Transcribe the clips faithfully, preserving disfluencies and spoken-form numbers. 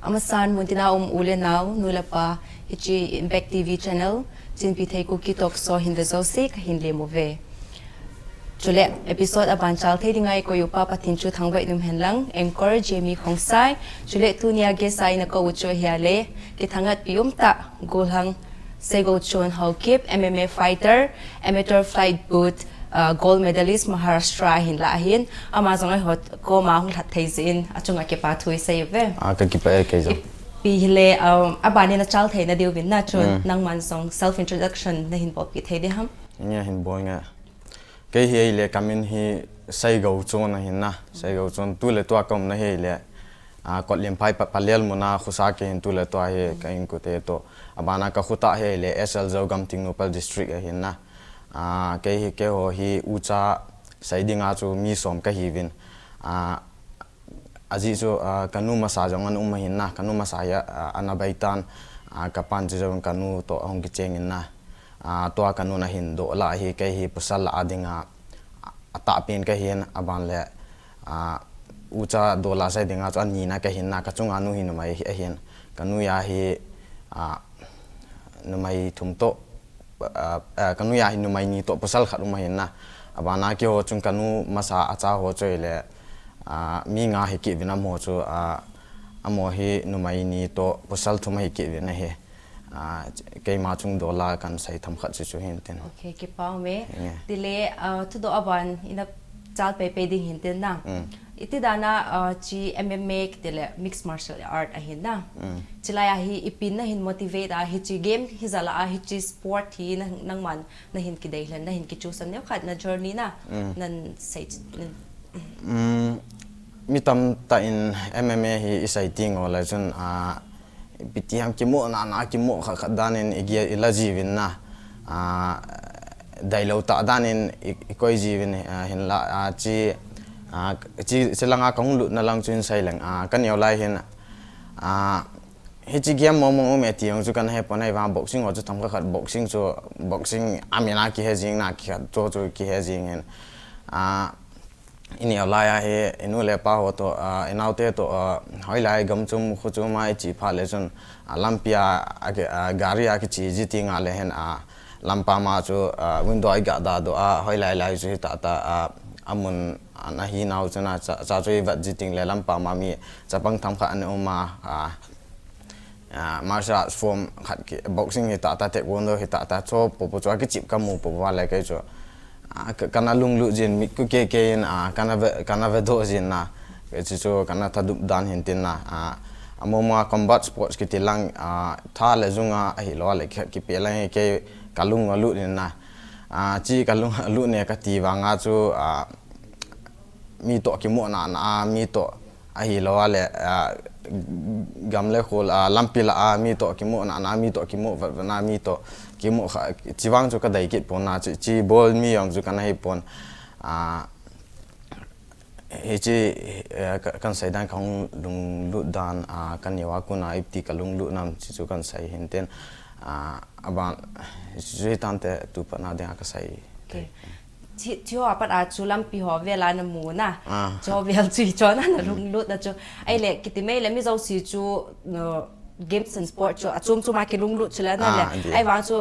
Amasan muntina um u le nau, nu le pa, hiche Impact T V channel, Chinpi Thei Kuki Talk Show hin ve jouse kahin lem uve. Chule episode aban chal thei dinga ikoi upa Pathen chu thangvah in um hen lang, anchor Jamie Khongsai, chule tunia guest a ina kou u chu ahile, kithangatpi umtah, Golhang Seigochon Haokip, M M A fighter, amateur flight put, uh, gold medalist Maharashtra ahinlah ahin, ama jong eiho koma hung lhat thei jeh in, achunga kipa thu isei uve. Ah, ka kipah e kei jong. Ipi hile, um, aban in achal theina diuvin na chun, Mm. nangman jong self introduction nahin bolpeh thei ding ham? Nge hin bol nge. Kei hi ahile kamin hi Seigochon ahin na, Seigochon tu le tua ka umna hi ahile, ah, Kotlienphai pa, Palel muna khosa kahin tu le tua hi ka inkote toh. Abana ka khutah hi ahile S L Zou Gamthingnou Pal District ahin na. Ah, kei hi, keiho hi ucha sei dinga chu mi som kahiuvin. Ah, ajeh chu, ah, kanu masa jong ana um ahin na, kanu masa hi, ah, ana baitan, ah, kapan chu jong kanu toh ahung kicheng in na. Ah, tua kanun ahin doh lah hi kei hi pasal lah a dinga, ah, atahpen kahin aban le, ah, ucha dola sei dinga chu anina kahin na, kachunga nu hi numei hi ahin. Kanu a hi, ah, numei thum toh, ah, ah, kanu a hi numei ni toh pasal khat um ahin na. Abana keiho chun kanu masa acha ho chu ahile, ah, mi nga hi kit uvin amaho chu, ah, amaho hi numei ni toh pasal thum ahi kit uvin ahi. Ah, keima chung dola kahin sei themkhat chu chu hin tin. Okay, kipa um e. Nge. Tile, ah, thudoh aban ina chal peipei ding hin tin na. Mm. Iti dan a, ah, hiche M M A kiti le mixed martial art ahin na. Mm. Chulai a hi ipi nahin motivate a hiche game hi jal a hiche sport hi na, nangman nahin kidei lhen, nahin kichoose lhen neokhat na journey na, Mm. nan sei ch-, nan Mm, mi tamtah in M M A hi isei teng uleh chun, ah, ipi ti ham kimoh nana, kimoh khat khat dan in igel ila jiuvin na. Ah, deilou tah dan in i, ikoi jiuvin, ah, hinlah, ah, hiche, ah, hiche, hiche langa kahung lutna lang chu hin sei leng, ah, kaneo lai hin, ah, hiche game mong mong um e ti jong chu kana hepon ahivang boxing ho chu themkhat khat boxing chu boxing amin a kihe jing na kikhat chu chu kihe jing hin. Ah, Ineo lai a hi, inu le pa ho toh, ah, inaote toh, ah, hoilai gam chom kho chom a iche phat le chun, ah, lampi a, a ki, ah, gari a kiche ji teng le hin, ah, lampam a chu, ah, window a iga dah doh a, hoilai lai chu hita ta, ah, amun, ah, ana hi nau chun a, cha, cha chu ivet ji teng le lampam a mi chapang themkhat ana um a, ah, Ah, martial arts form khat ki, boxing hita ta, taekwondo hita ta, chu popo chu akichep kamu popo a le kei chu. Ah, ka, kana lunglut jin mit ku kei kei in, ah, kana ve, kana vedoh jin na. Kei chu chu kana thadup dan hin tin na. Ah, amo mo a combat sports kiti lang, ah, tha le jung a ahilou le ki, kipe lang hi kei kalung alut in na. Ah, hiche kalung alut ne kati vang a chu, ah, mi toh kimoh nana a, mi toh ahilou le, ah, gam le khol, ah, lampi lah a, mi toh kimoh nana, mi toh kimoh vet vet na, mi toh kimoh kha, hiche vang chu kadei kit pon na, hiche, hiche bol mi jong chu kana hi pon. Ah, hiche, eh, ka, kahin sei dan kahung lunglut dan, ah, kaneo a kon a ipi ti kalunglut nam hiche chu kahin sei hin tin. Ah, aban, hiche chu hitante tu pat na dinga kasei. Okay. Hiche, hiche ho a pat a chu lampi ho vel a namu na. Ah. Hiche ho vel chu hiche ho na, nalunglut na chu. Ahile, kiti mai le mi jouse chu, no, games and sport chu, achom chom a kilunglut chu le na le. Ah, adi. Ahivang chu,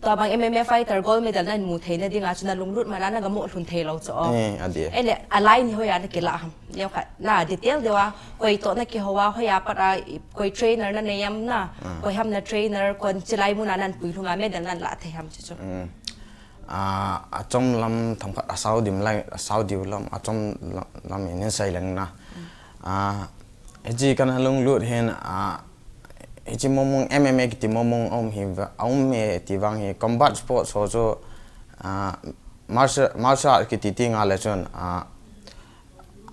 tua bang M M A fighter gold medal nahin mu theina dinga chu nalunglut man a naga mu lhun thei lou chu. Eh, adi. Ahile, a line hi hoiya nakilah ham. Neokhat, na detail deuva, koi toh nakihou a, hoiya pat a, koi trainer nanei am na, Ah. koi ham na trainer, kon chilai mun a nahin puilhung a medal nahin lah thei ham hiche chu. Mm. Ah, achom lam themkhat asao dim lai, asao diu lam, achom lam, lam in hin sei leng na. Mm. Ah, hiche kana lunglut hin, ah, hiche mong mong M M A kiti mong mong aum hi va, aum e ti vang hi combat sports ho chu, ah, martial, martial art kiti teng le chun, ah,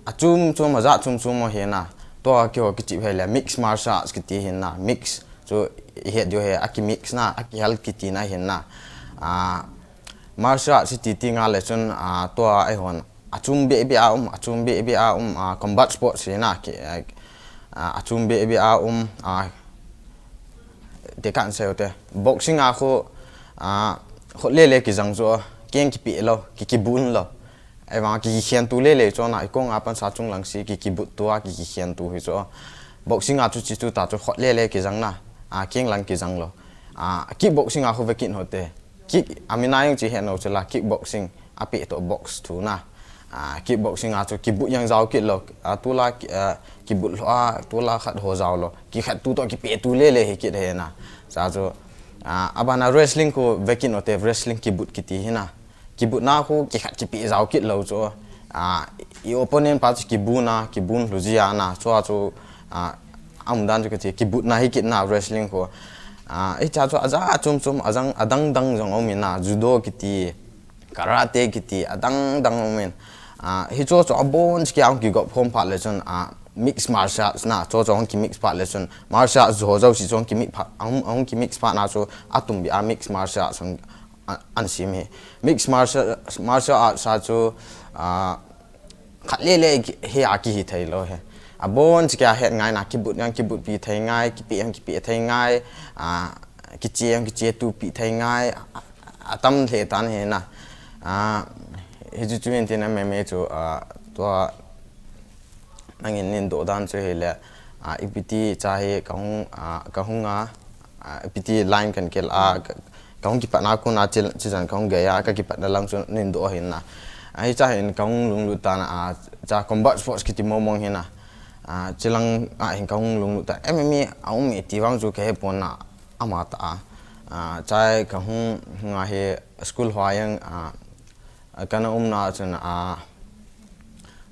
achom chom a jat chom chom ahi na. Tua keiho kichep hi le mixed martial arts kiti hin na. Mix chu ihet diu hi, akimix na, akihel kiti na hin na. Ah, martial arts kiti teng le chun, ah, tua eihon achom bebe a um, achom bebe a um, ah, combat sports hi na, ki, ah, ah, achom bebe a um, ah, te kan sei u te. Boxing a khu, ah, khut le le kijang chu, keng kipe lou, ki, kibun lou. Ahivang ki, kikhen tu le le chu na, ikong a pansa chung lang si, ki, kibut tu a, ki, kikhen tu hi chu. Boxing a chu chi chu ta chu khut le le kijang na. A, keng lang kijang lou. A, kickboxing a khu ve kit hite. Kick, a min a jong chi he no chu la kickboxing. A pe to box thu na. A, kickboxing a chu kibut jong jao kit lou. A, tu la, a, kibut lou a, tu la khat ho jao lou. Kikhat tu to kipe tu le le hi kit he na. Sa chu, a, a ban a wrestling khu ve kit hite, wrestling kibut kiti hi na. Kibutna khu kikhat kipe jao kit lou chu. A, i opponent pa chu kibun a, kibun lhu ji a na. Chu a chu, a, a um dan chu kati, kibutna hi kit na wrestling khu. A, hicha chu a ja chom chom, a jang, a dang dang jong um in na, judo kiti, karate kiti, a dang dang um in. A, hichu chu a bon chi kia hung kigop khom phat le chun, a, mixed martial arts na, chu chu hung ki mix phat le chun, martial arts ho jouse chu hung ki mix phat, a hung, a hung ki mix phat na chu, a tum beh a mixed martial arts hung, a, an sim hi. Mixed martial, martial arts a chu, a, khat le le hi a kihi thei lou hi. A bon chi kia het ngai na, kibut jong kibut pi thei ngai, kipe jong kipe thei ngai, a, kiche jong kiche tu pi thei ngai, a, a tam le tan hi na. A, hi chu chu in tin M M A chu, a, tua nangin nin doh dan chu hi le, a, ipi ti cha hi ka hung, a, ka hung a, a, ipi ti line kan kel a, ka, ka hung kipatna kun a chi, chi jan ka hung gei a, ka kipatna lang chu nin doh hin na. A, hicha hin ka hung lunglut tan a, cha combat sports kiti mong mong hin na. A, chi lang a hin ka hung lunglut tan. M M A a um e ti vang chu ka he pon na ama ta a. A, cha ka hung, hung a hi school hua jong, a, a, kana umna chun, a,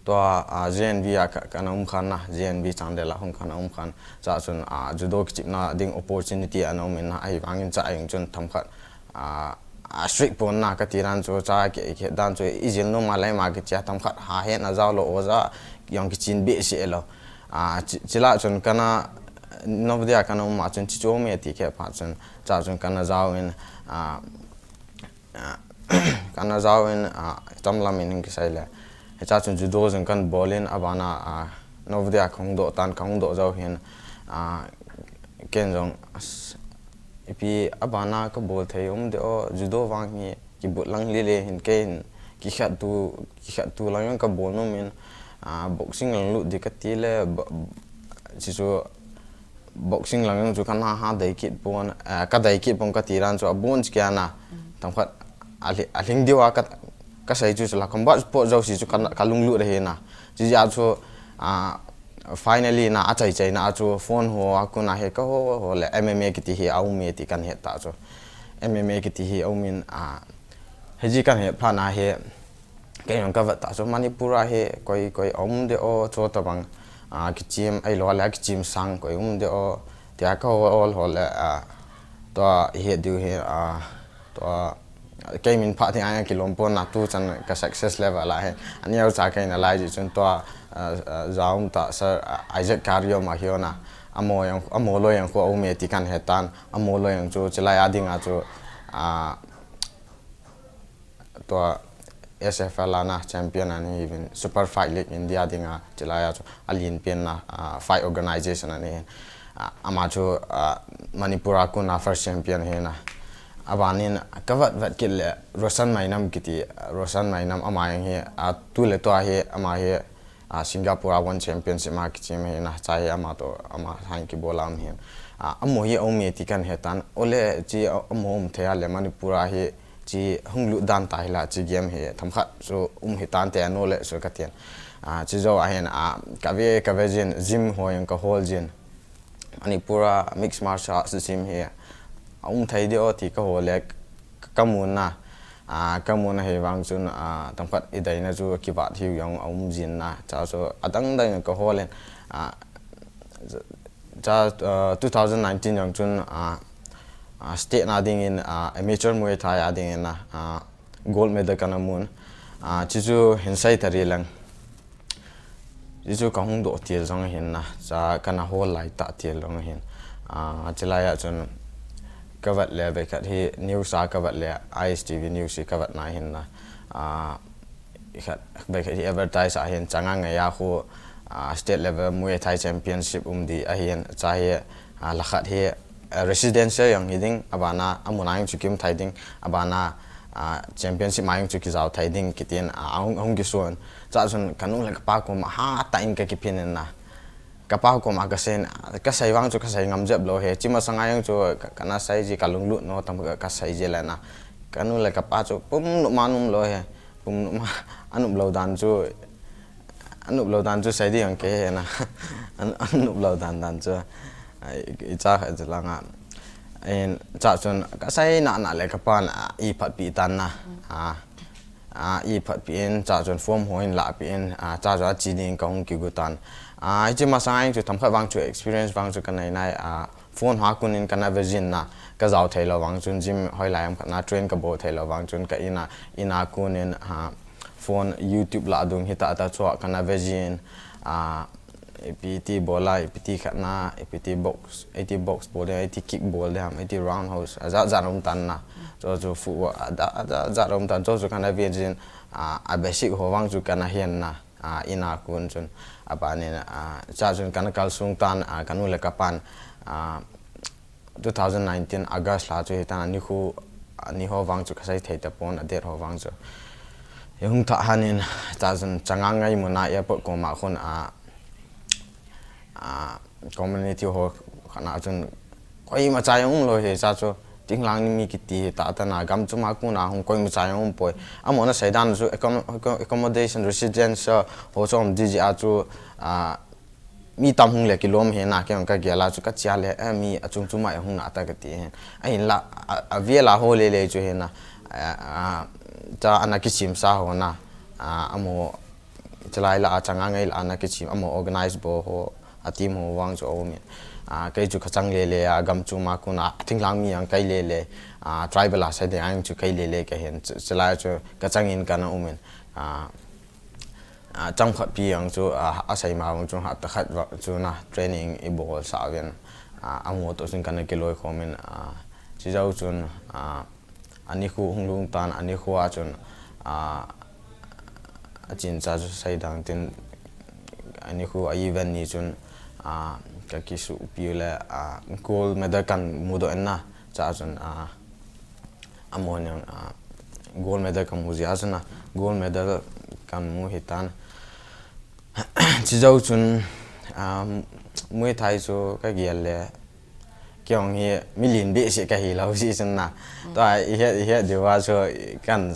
tua, a, J N V a ka, kana um khan na, J N V Chandel a hung kana um khan. Cha chun, a, judo kichepna ding opportunity ana um in na, ahivangin cha jong chun themkhat, a, a strict pon na kati dan chu, cha ki, ki dan chu, i jil nom a lai ma kiche a themkhat ha he na jao lou, oja jong kichin behseh lou. A, chi, chi la chun kana, Navodaya kana um a chun chi chu um e ti khe phat chun, cha chun kana jao in, a, a, kana jao in, a, tam lam in hung kisai le. Hicha chun judo jong kan bol in a ban a, a, Navodaya ka hung doh tan, ka hung doh jao hin, a, ken jong, as, ipi a ban a ka bol thei um de o, judo vang hi kibut lang le le hin kei hin kikhat tu, kikhat tu lang jong ka bol nom in, a, boxing lang lut di kati le, ba, chi chu boxing lang jong chu kana ha dei kit pon, a, ka dei kit pon kati dan chu a bon chi kia na. Themkhat a hli-, a hling diu a ka, ka sei chu chu la combat sport jouse chu ka, ka lunglut ahi na. Chi jeh a chu, a, finally na a chai chai na a chu phone ho a kun a hi ka ho, ho le M M A kiti hi a um e ti kan het ta chu. M M A kiti hi a um in, a, hiji kan het phat na hi, kei jong ka vet ta chu Manipur a hi koi, koi a um de o, chu tabang, a, kichem, ahilou le kichem sang koi um de o, tia ka ho, ho, ho le, a, tua i het diu hi, a, tua, kei min phat hi a kilom pon na tu chan ka success level a hi. Aneo cha kei na lai ji chun tua, a, a, ja um ta Sir, a, Isaac Kariom a hi o na. Amo jong, amo loi jong khu a um e ti kan het tan. Amo loi jong chu chi lai a ding a chu, a, tua S F L a na champion ana hi uvin, Super Fight League India ding a, chi lai a chu a lien pen na, a, fight organization ana hi. A, ama chu, a, Manipur a kun a first champion hi na. A ban in ka vet vet kit le Roshan Mainam kiti, Roshan Mainam ama jong hi, a, tu le tua hi, ama hi, a, Singapore a one championship ma kichem hi na, cha hi ama to, ama hang kibol a um hi. A, amo hi a um e ti kan het tan, ole chi a, amo um thei a le Manipur a hi, chi hung lut dan ta hi la, chi game hi themkhat chu um hi tan te a no le chu ka tin. A, chi jou a hin, a, ka ve, ka ve jin, gym ho jong ka hol jin. Manipur a mixed martial arts gym hi a um thei de o ti ka ho le ka, ka mu na. A, ka mu na hi vang chun, a, themkhat i deina chu kivat hiu jong a um jin na. Cha chu a dang dang ka hol in, a, cha, a, two thousand nineteen jong chun, a, a, state na ding in, a, amateur Muay Thai a ding in na, a, gold medal kana mun. A, chi chu hin sei ta ri lang. Chi chu ka hung doh til jong ahin na, cha kana hol lai ta til jong ahin. A, chi lai a chun ka vet le ve khat hi news a ka vet le I S T V news hi ka vet na hin na. A, khat, ve khat hi advertise a hin chang a ngai a khu, a, state level Muay Thai championship um di ahin cha hi, a, la khat hi, a, residential jong hi ding, a ban a, a mun a jong chu ki um thei ding, a ban a, a, championship ma jong chu ki jao thei ding, kitin, a, a hung, a hung ki suan. Cha chun ka nu le ka pa koma hatah in ka kiphin in na. Kapa koma kasei, kasei vang chu kasei ngam jep lou hi. Hiche masanga jong chu ka, kana sei ji, kalunglut nau tam ka, kasei ji lena. Kanu le kapa chu pum numa num lou hi. Pum numa, anop lou dan chu, anop lou dan chu sei ding kei hena. An, anop lou dan dan chu. Ai, icha kha chu langa. In, cha chun kasei na na le kapan, a, eiphatpi tan na. A, a, eiphatpi in, cha chun form ho in lahpi in, a, cha chun ache ding kahung kigu tan. A, hiche masanga jong chu themkhat vang chu experience vang chu kanei nai, a, phone ha kun in kana vejin na, kajao thei lou vang chun gym hoilai ham khat na train kabol thei lou vang chun ka ina, ina kun in, a, phone YouTube lah dung hita ta chu kana vejin, a, ipi ti bol a, ipi ti khat na, ipi ti box, iti box bol ding, iti kick bol ding ham, iti roundhouse, ajat jat um tan na. Chu chu footwork, ajat, ajat jat um tan, chu chu kana vejin, a, a basic ho vang chu kana hin na, a, ina kun chun. Aban in, a, cha chun kana kalsung tan, a, kanu le kapan, a, two thousand nineteen August lha chu hitan, anikho, ani ho vang chu kasei thei tapon, a date ho vang chu. Ihung thah han in, cha chun changa ngai muna airport koma khun a, a, community ho khat na chun koimacha jong um lou hi, cha chu thinglhang ni mi kiti hi ta ta na, gam chunga kona hung koimacha jong um poi. Amahon asei dan chu accom-, accom-, accommodation, residence, a, ho chu um di ji a chu, a, mi tam hung le kilom hi na, kei jong kagel a chu kachia le, eh, mi achung chunga hung na ta kati hin. Ahinla, a, avel a ho le le chu hi na, a, a, cha ana kichimsa ho na, a, amaho, chulai lah a changa ngai lah a ana kichim, amaho organize bol ho, a team ho vang chu aum in. A, kei chu kachang le le a, gam chunga kona, thinglhang mi jong kei le le, a, tribal a sei ding a jong chu kei le le kahin, chu, chulai chu kachang in kana um in. A, a, chang khat pi jong chu, a, asei ma vang chu hapta khat va chu na training ibol sa uvin, a, amaho toh chun kana kiloi khom in, a, chujou chun, a, anikho hung lhung tan, anikho a chun, a, achin cha chu sei dang tin, anikho a event ni chun, a, kakisuhpi u le, a, gold medal kahin mudoh in na, cha chun, a, amahon jong, a, gold medal kamu jeh a chun a, gold medal kamu hitan. Chujou chun, a, Muay Thai chu kagel le, kei jong hi milen behseh kahi lou jeh chun na. Tua ihet, ihet diu va chu kahin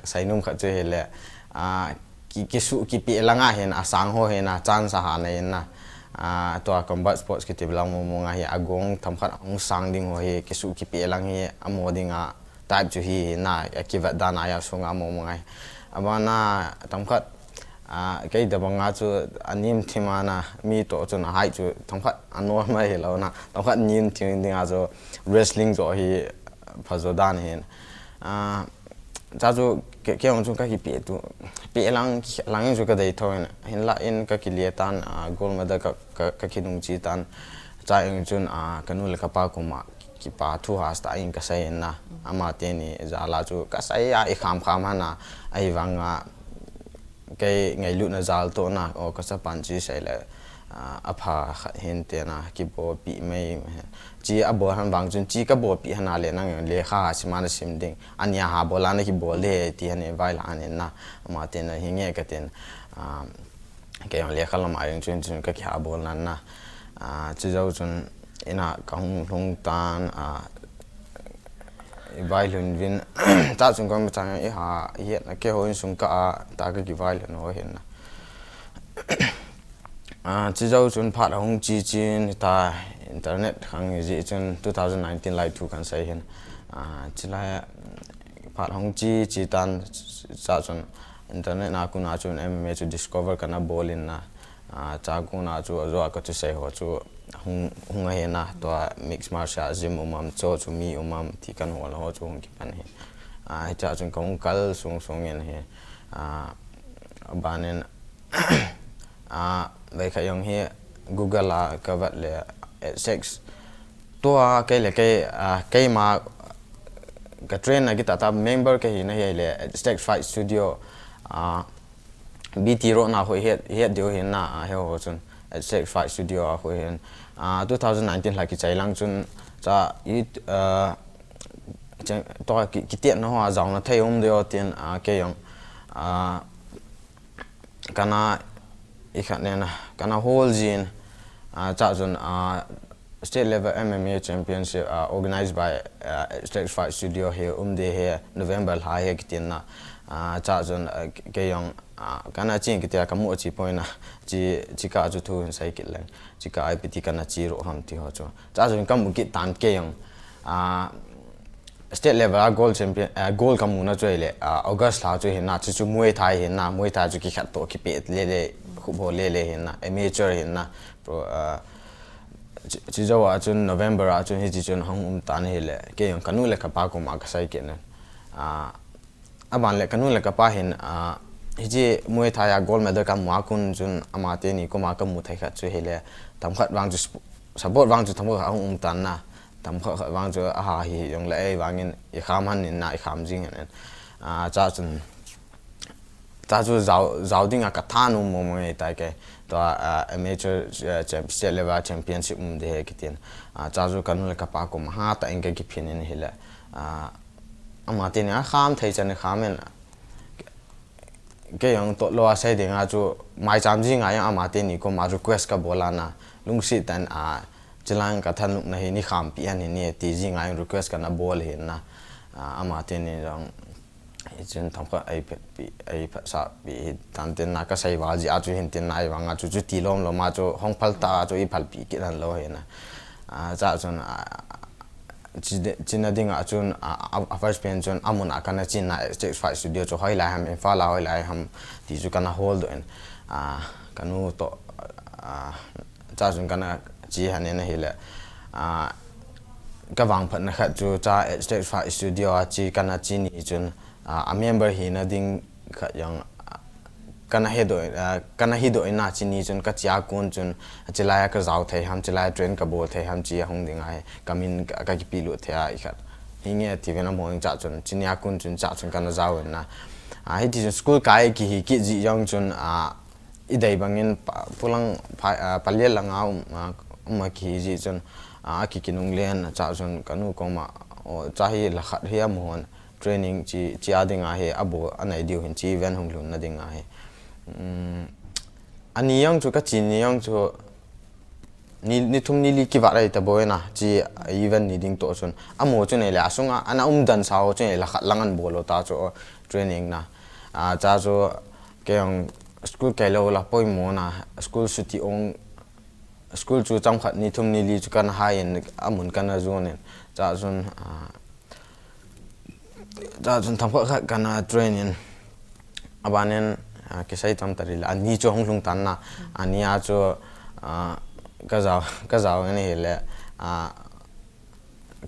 seinom khat chu hile, a, ki, kisuh kipeh lang a hin, asang ho hin a chance aha nei in na. A, tua combat sports kiti lang mong mong a hi, agong themkhat ahung sang ding ho hi, kisuh kipeh lang hi, amaho dinga type chu hi na, akivet dan a, asunga mong mong a hi. Abana themkhat, a, kei tobang a chu anem thim a na, mi toh chun a height chu themkhat a normal hilou na, themkhat nem thim dinga chu wrestling joh hi phajo dan hin. A, Cha chu kei, kei jong chu kakipeh tu, peh lang, lang jong chu kadei tho in, hinlah in kakile tan, a, gold medal ka, ka, kakinung che tan. Cha jong chun, a, kanu le kapa koma kipa thu hasta in kasei in na. Amateni jal a chu kasei a, ikham kham hana, ahivanga kei ngailutna jal toh na, o, kachapan chu sei le, a, apha khat hinte na, kibolpi mai, chi abol han vang chun, chi kabolpi hana le nang lekha sim a nasim ding. Ania ha bol a nakibol de, ti han in vailhah in na, amateni hinge katin, a, kei jong lekha lam a jong chun chun kakiha bol nan na. A, chujou chun, ina kahung lhung tan, a, ivailhun uvin, cha chun koma chang iha, ihet na keiho insung kah a, ta kakivailhun ho hin na. A, chujou chun phat ahung che chen, ta internet khang jeh chun two thousand nineteen lai thu kahin sei hin. A, chulai phat ahung che che tan, cha chun internet na kona chun M M A chu discover kana bol in na. A, cha kona chu ajo a kathusei ho chu hung, hung ahi na, tua mixed martial arts gym um am, cho chu mi um am, ti kahin hol ho chu hung kipan hi. A, hicha chun kahung kal sung sung in hi. A, abanin, a, veikhat jong hi Google a kavet le, eh, sex. Tua kei le kei, a, keima katrain na kitah tah member kahina hi le, eh, Sex Fight Studio, a, B T Road na ho het, het diu hin na, a, hiho chun, eh, Sex Fight Studio a ho hin. A, two thousand nineteen lha kichai lang chun, cha, it, a, cheng, tua ki, kitetna ho a jaona thei um diu tin, a, kei jong, a, kana, ikhat nen, kana hol jin, Ah, chachun, ah, state level M M A championship, ah, organized by, ah, Stage Fright Studio hi um ding ahi, November lha hi kitin na. Ah, chachun, ah, kei jong, ah, kana chin kiti a kamu a chi point na, chi, chi kah chu thu hin sei kit leng. Chi kah a ipi ti kana chi ro ham ti ho chu. Chachun kamu kit tan kei jong, ah, state level a gold champion, ah, gold kamu na chu ahile, ah, August lha chu hin na, chu chu Muay Thai hin na, Muay Thai chu kikhat to kipet le le, khup ho le le hin na, amateur hin na, pro, ah, chi, chi jou a chun November a chun hichi chun hung um tan ahile, kei jong kanu le kapa koma kasei kit na. Ah, aban le kanu le kapa hin, ah, hichi Muay Thai a gold medal kamu a kon chun ama teni koma kamu thei khat chu ahile, themkhat vang chu sp-, support vang chu themkhat ahung um tan na, themkhat khat vang chu aha hi jongle ei vangin ikham han in na ikham jing hen. Ah, chachun, chachun jao, jao ding a katha nom mong mong ahitai kei. Tua, ah, amateur, ah, champ-, state level championship um ding ahi kitin. Ah, chachun kanu le kapa koma hatah in kakiphin in ahile. Ah, ama teni akham thei chan ikham in. Kei jong toh lou a sei ding a chu maicham jing a jong ama teni koma request kabol a na. Lungset tah in, ah, chilang kathanopna hi nei khampi hen nei ti jing a jong request kana bol hin na. Ah, ama teni jong hichun themkhat eiphatpi, eiphatsahpi hi tan tin na kasei val jeh a chu hin tin na ahivang a chu chuti lom lom a chu hung phal ta a chu iphalpi kit hen lou hin na. Ah, chachun, ah, chi de-, china ding a chun, ah, a, a first pen chun amun a kana chin na Stage Fright Studio chu hoilai ham, Imphal a hoilai ham ti chu kana holdoh in. Ah, kanu toh, ah, chachun kana chi hen in ahile. Ah, kavangphatna khat chu cha Stage Fright Studio a chi kana chi ni chun, ah, a member hina ding khat jong, ah, kana hedoh, ah, kana hedoh in a chi ni chun kachi a kon chun, chilai a kajao thei ham, chilai a train kabol thei ham chi ahung ding ahi, kamin ka, kakipehlut thei a ikhat. Hinge ti ven a mo in chachun, chi ni a kon chun chachun kana jao in na. Ah, hiti chun school kai kihi kit jeh jong chun, ah, idei bangin pa, pulang pa, ah, Pallel langa um, ah, um a kihi jeh chun, ah, aki kinung len a chachun kanu koma, o, cha hi lha khat hi amu hon training chi, chi a ding ahi, abol anei diu hin chi event hung lhun na ding ahi. Um, ani jong chu kachi ni jong chu ni, ni thum ni li kivat ahi ta bou in a, chi event ni ding toh chun. Amaho chun ahile, asunga, ana umdan sa ho chun ahile, lha khat lang ana bol u ta chu, training na. Ah, cha chu, kei jong school kai lou la poimo na, school chuti ong, school chu chomkhat ni thum ni li chu kana hai in, amun kana jon in. Cha chun, ah, Chachun themkhat khat kana train in. Aban in, ah, kisei tam tah le. Ani chu hung lhung tan na. Ani a chu, ah, kajao, kajao in ahile. Ah,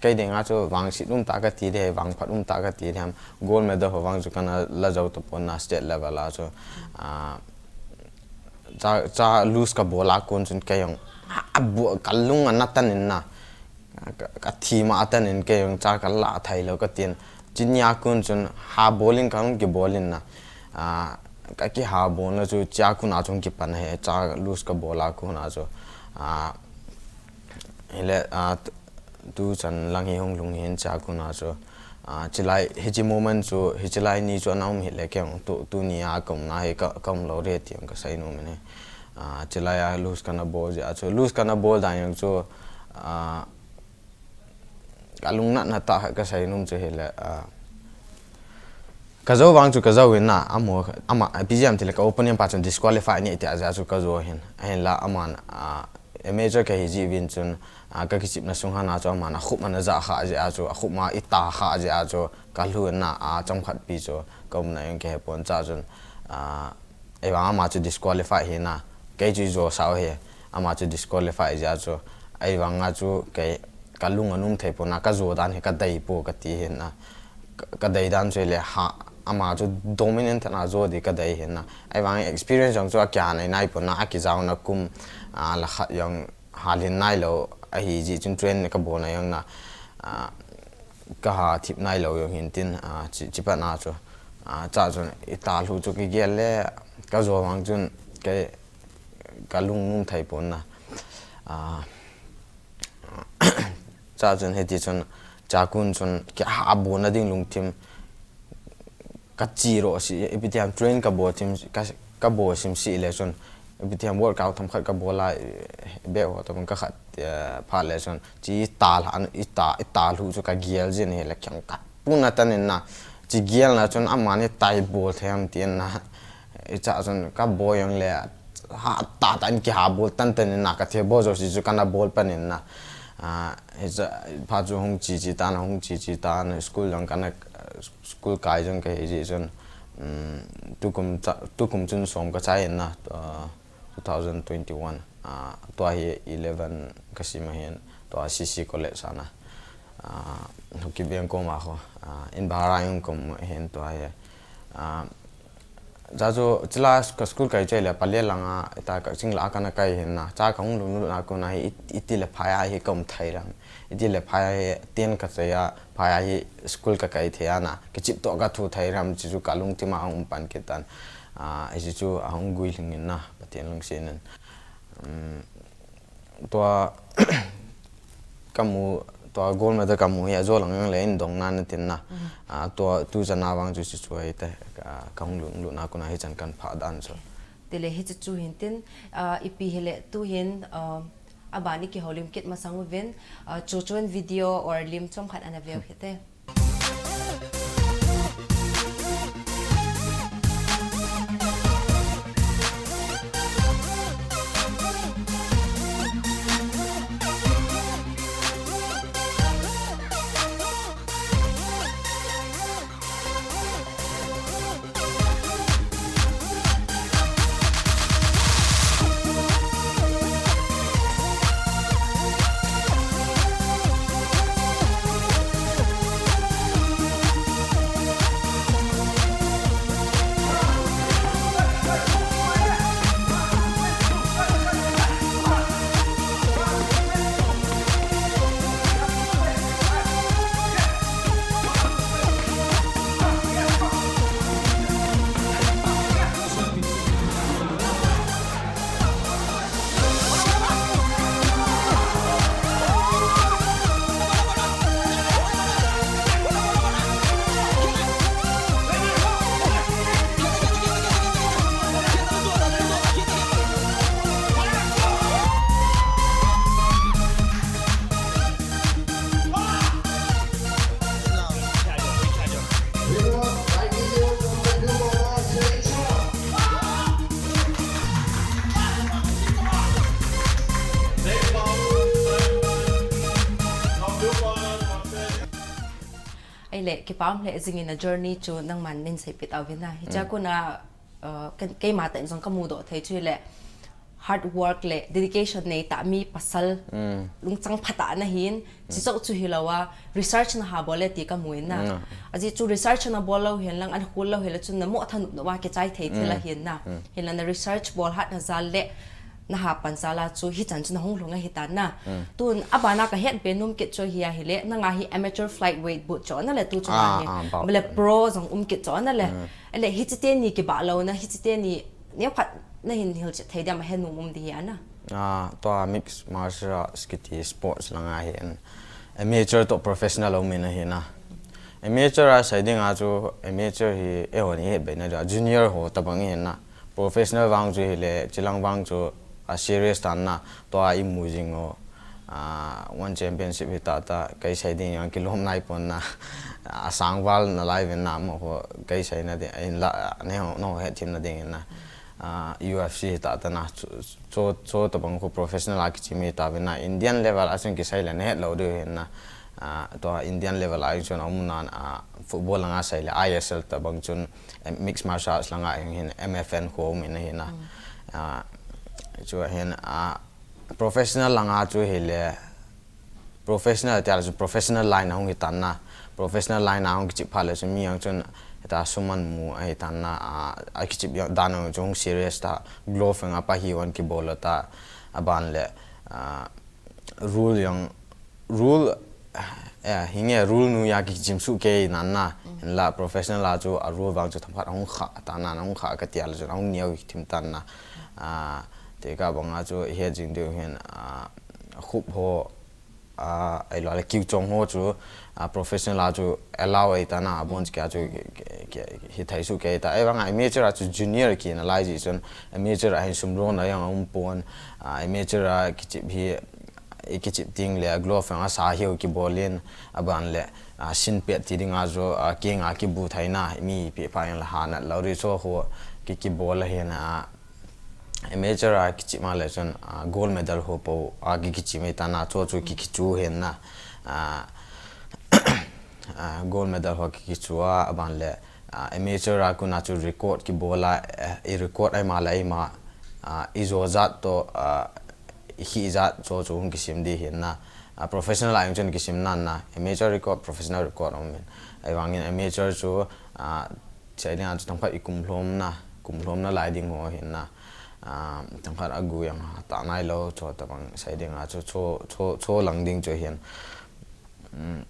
kei ding a chu vangset um tah kati ding, vangphat um tah kati ding ham. Gold medal ho vang chu kana la jou tapon na state level a chu. Ah, cha, cha lose kabol a kon chun kei jong. A, a bu, kalung ana tan in na. Ka, kathima atan in kei jong cha kala thei lou katin. Chi ni a kon chun ha bol in kahung kibol in na. Ah, kakiha bol na chu chi a kon a chun kipan ahi, cha lose kabol a kon a chu. Ah, hile, ah, tu, tuchan lang hi hung lhung hin chi a kon a chu. Ah, chilai, hichi moment chu, hichi lai ni chu ana um hile kei jong tu, tuni a ka um na hi ka, ka um lou ding ti jong kasei nom in ahi. Ah, chilai a lose kana bol jeh a chu. Lose kana bol dan jong chu, ah, Kalung natna tah khat kasei nom chu hile, ah, kajou vang chu kajou in na, amaho, ama, P G M ti le ka opponent pa chun disqualify ni ti a jeh chu kajou hin. Ahinla aman, ah, amateur kahi jeh uvin chun, ah, kakichepna sung hana chu aman akhup ana ja kha jeh a chu, akhup ma ita kha jeh a chu, kalhu in na, ah, chomkhat pi chu, ka umna jong kahe pon cha chun, ah, Ahivang ama chu disqualify hi na, kei chu ijo sao hi, ama chu disqualify jeh a chu, ahivang a chu kei kalung anom thei pon na, kajo dan hi kadei pon kati hi na, ka, kadei dan chu hile ha, ama chu dominant tah in ajo ding kadei hi na, ahivang experience jong chu akiha nai nai pon na, akijaona kum, ah, la khat jong halhin nai lou, ahi jeh chun train kabolna jong na, ah, kaha thip nai lou jong hin tin, ah, chi, chi pat na chu, ah, cha chun ita lhu chu kigel le, kajo vang chun kei kalung nom thei pon na, ah, cha chun hiti chun, cha kon chun, kiha bolna ding lungthim, kachi ro si, ipi ti ham train kabol thim, ka, kabol sim si le chun, Ipi ti ham, workout themkhat kabol a, eh, beh ho tabang kakhat, eh, phat le chun, chi tal han, i ta, i tal hu chu kagel jin ahile, khenkhat pun atan in na, chi gelna chun amani tai bol thei ham tin na, i cha chun kabol jong le, ha ta ta in kiha bol tan tan in na, kathilbol jouse chu kana bol pan in na. Ah, hicha, phat chu hung chi chi tan, hung chi chi tan, school jong kana, school kai jong kahi ji chun, um, tukum cha, tukum chun som kachai in na, ah, two thousand twenty-one, ah, tua hi eleven kasim ahin, tua C C College a na, ah, Haokip Veng koma ho, ah, in bhara in kom ahin tua hi, ah, cha chu chila ka school kai chai le Pallel langa, ta Kakching la kana kai hin na, cha kahung lunglut na kona hi it-, iti le phai a hi kaum thei ram, iti le phai a hi ten kachai a, phai a hi school kakai thei a na, kichep toh kathu thei ram, chi chu kalungthim a hung um pan kit tan. Ah, hiche chu ahung guilhung in na, Pathen lungset in. Um, tua, kamu, tua gold medal kamu hi ajo lang jong le in dong nan tin na. Mm. Ah, tua, tu chan a vang chu chu chu ahite, ka, kahung lunglut na kona hichan kahin phah dan chu. Tile hiche chu hin tin, ah, ipi hile tu hin, ah, aban i kihoulim kit masang uvin, ah, chu chun video or lim chomkhat ana veu hite. Ahile, kipa um lheh jingin na journey chu nangman nei seipeh tauvin na. Hiche a kona, uh, kan, keima tah in jong kamudoh thei chu hile, hard work le dedication nei tah mi pasal lungchang phatah nahin, chi chauh chu hilou a, research naha bol e ti kamu in na. Ajeh chu research nabol lou hen lang, ana khol lou hile chun namoh thanop nop a kichai thei thil ahin na. Hinla na research bol hat na jal le, naha pan jal a chu hichan chu nahung lhung ahitan na. Tun abana kahet be nom kit chu hi ahile, nanga hi amateur flyweight bout chu ana le tu chu na hi. Ah, ah, bou. Bole pro jong um kit chu ana le. Ahile hiche teni kibah louna, hiche teni neokhat nahin hilchet thei diam ahe nom um ding hi ana. Ah, tua mixed martial arts kiti sports langa hin amateur toh professional um in ahi na. Amateur a sei dinga chu, amateur hi eihon ihet beina dia, junior ho tabang ahi na. Professional vang chu hile, chilang vang chu a serious tan na, tua imu jing u, ah, one championship hita ta, kei sei ding jong kilom nai pon na, asang val nalai ven na, amaho kei seina ding, hinla, neiho, neiho hetthemna ding in na. Ah, U F C hita ta na, chu, chu, chu tabang khu professional a kichep mi ta ve na, Indian level a chun kisei le nahet lou diu hin na. Ah, tua Indian level a chun aum nan, ah, football langa sei le I S L tabang chun, eh, mixed martial arts langa hin M F N khu um in ahi na. Ah, chu hin, ah, professional langa chu hile, professional tia le chu professional line ahung hitan na. Professional line ahung kichep phat le chu mi jong chun hita sum amu ahitan na, a, akichep dan jong chu hung serious ta. Glove jong apa hi hon kibol ta. Aban le, a, rule jong, rule, eh, hinge rule noiya kichem suh kei nan na. Hinla professional a chu a rule vang chu themkhat ahung kha tan na, ahung kha katia le chu ahung neo thim tan na. A, tekah banga chu ihet jing diu hin, a, khup ho, Ah, ailo le kiu chong ho chu, ah, professional a chu allow ei ta na, abon kia chu ki, ki, ki, hi thai su kei ta. Ei vang a amateur a chu junior ki na lai ji chun, amateur a hin sum ron a yang um pon, ah, amateur a kichip hi, i kichip ting le glove ang a sa hiu ki bolin, aban le, ah, sin pet ti ding a chu, ah, king a ki bu thai na, mi pi pa yang la ha na lo ri so ho ki ki bol a hin, ah, amateur a kichip ma le chun, ah, gold medal ho po a ki kichip mai ta na, chu chu ki kichu hin na, ah, ah, gold medal ho ki kichu a, aban le, ah, amateur a kuna chu record ki bol a, eh, i record ai ma le ai ma, ah, i zo zat to, ah, i hi zat cho chu hung kisim di hin na. Ah, professional a ing chun kisim nan na, amateur record, professional record om min. Ei vang in amateur chu, ah, Sai ding a chu tangkhat i kum hlom na, kum hlom na lai ding ho hin na. Ah, tangkhat a gu yang ha ta nai lo, cho ta bang sai ding a chu, cho, cho, cho lang ding chu hin. Um,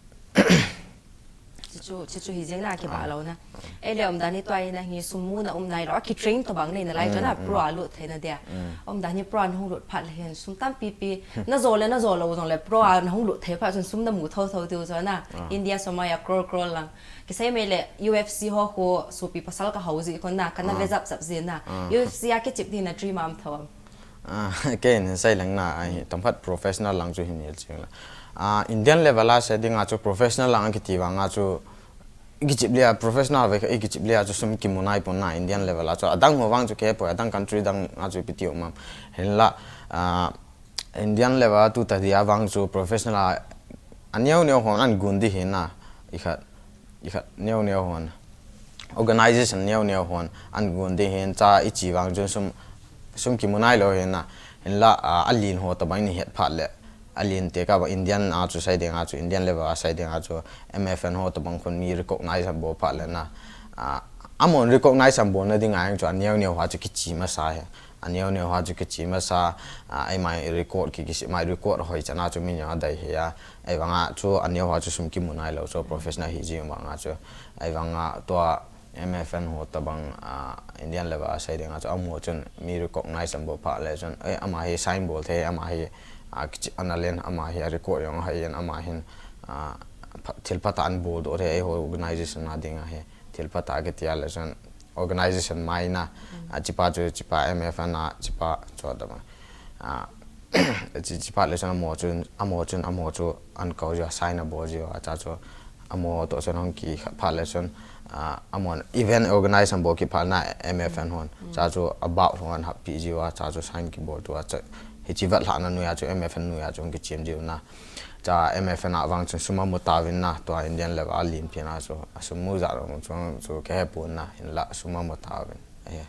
Chu, chu, chu hi jeng na ki ba lo na. Ei le um dan ni tua na hi sum mu na um nai lo, a ki train to bang nei na lai to na, pro a lut thei na dia. Um dan ni pro a na hung lut phat le hin, sum tam pi pi, na zo le, na zo lo zong le, pro a na hung lut thei phat chun sum na mu tho tho tiu zo na. India so mai a crore crore lang. Kisei mai le U F C ho ko supi pasal ka hau ji ko na, ka na ve zap zap ji na. U F C a kichip di na dream am tho am. Ah, ken sai lang na, ai, tangkhat professional lang chu hin hil ching la. Ah, Indian level a sai ding a chu professional lang kiti vang a chu i kichip lia professional ve i kichip lia chu sum ki mu nai pon na Indian level a chu. Adang ho vang chu ke po, adang country dang a chu pi ti um am. Hin la, ah, Indian level a tu ta dia vang chu professional a, a neo neo hon an gun di hin na, i khat, i khat neo neo hon. Organization neo neo hon an gun di hin cha i chi vang chun sum, sum ki mu nai lo hin na. Hin la, ah, a lin ho ta bang ni het phat le. A lin te ka ba Indian a chu sai ding a chu, Indian level a sai ding a chu M F N ho ta bang khun mi recognize an bo phat le na. Ah, amon recognize an bo na ding a yang chu a neo neo ha chu kichi ma sa he. A neo neo ha chu kichi ma sa, ah, ei mai record ki, ki mai record hoi chana chu min yang a dai he a. Ei vang a chu a neo ha chu sum ki mu nai lo, so professional hi ji vang a chu. Ei vang a tua M F N ho ta bang, ah, Indian level a sai ding a chu amo chun mi recognize an bo phat le chun. Ei, ama hi sign bol the, ama hi, ah, kichi ana len, ama hi a record yang ha yan, ama hin, ah, pha-, thil pha ta an bol do the, ei ho organization na ding a he. Thil pha ta ke tia le chun. Organization mai na, a chipa chu chipa M F N a chipa chu ta ma. A, chi, chipa le chun amo chun, amo chun, amo chu an kau jiu, sign a bo jiu, a cha chu amo to chun hong ki pha le chun, a, amo event organize an bo ki pha na M F N hon. Cha chu about hon hap pi jiu, a cha chu sign ki bo tu a cha. Hi chi vat hla na nuia chu M F N nuia chu hong ki chim jiu na. Cha M F N a vang chun sum a mu ta vin na, tua Indian level a lin phi na chu, a sum mu za lo chu, chu ke he pun na, hin la sum a mu ta vin. Eh,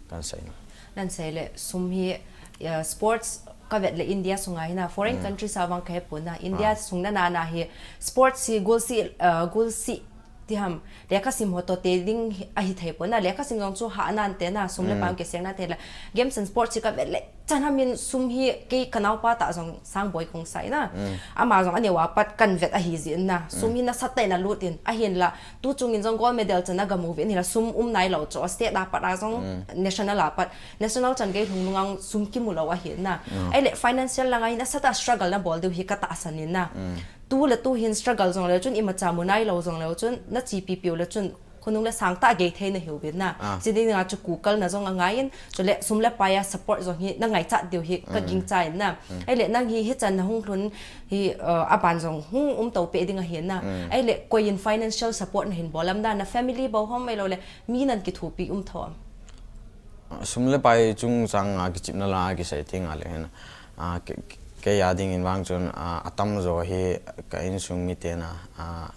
kan sai na. Nan sai le, sum hi, eh, sports ka vet le India sunga hi na, foreign countries a vang ka he pun na, India sung na na na hi, sports hi gul si, eh, gul si, ti ham, lekha sim ho to te ding hi, a hi thei pon na, lekha sim jong chu ha nan te na, sum le pam ke seng na te la, games and sports hi ka vet le, chan ham in sum hi kei ka nau pa ta jong sang boi kong sai na. Ama jong a neo a pat kan vet a hi ji in na, sum hi na sa te na lut in, a hin la, tu chung in jong gold medal chan a ga mu vin hi la, sum um nai lo cho, state a pat a jong, national a pat, national chan gei lhung lung ang sum ki mu lo a hi na. Ei le financial lang a hi na sa ta struggle na bol diu hi ka ta san in na. Tu le tu hin struggle jong le chun, ima cha mu nai lo jong le chun, na chi pi piu le chun, khonung le sang ta gei thei na hiu bin na. Chi ding a chu kukal na jong a ngai in, chu le sum le pai a support jong hi na ngai cha diu hi ka ging cha in na. Ei le nang hi hi chan na hung hlun hi, uh, a ban jong hung um to pe ding a hi na. Ei le koi in financial support na hin bol am na, na family bo hom ei lo le mi nan ki thupi um tho am. Sum le pai chung chang a ki chip na la ki sai ting a le hin. A, ke, ke ya ding in vang chun, a, a tam zo hi ka insung mi te na, a,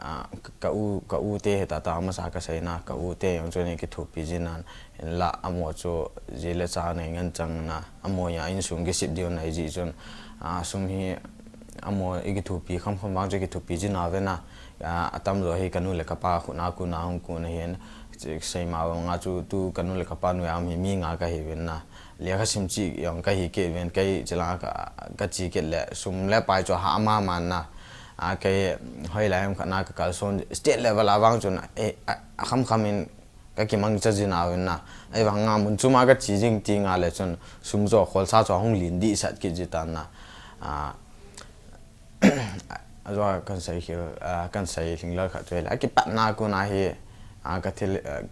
a, ka, ka u, ka u te he ta ta ma sa ka sai na, ka u te yang chun ki thupi jin nan, in la amo chu ji le cha nei ngan chang na, amo ya insung ki sip diu nai ji chun, a, sum hi amo i ki thupi kham kham vang chu ki thupi jin a ve na, a, a tam zo hi ka nu le ka pa khu na ku na hung ku na hin, chi sei ma vang a chu tu ka nu le ka pa nu ya mi, mi nga ka hi vin na. Lekha sim chi jong ka hi kit vin, kei chi la ka, ka chi kit le, sum le pai chu ha ma man na. A, kei hoi lai am kha na ka kal son state level a vang chun, eh, a, a kham kham in ka ki mang cha jin a vin na. Ei vang a mun chu ma ka chi jing ti nga le chun sum zo khol sa chu hung lin di sat kit ji ta na. A, Ajou kan sei khel, ah, kan sei lhinglel khat chu ahile, akipatna kon a hi, ah, ka thil, ah,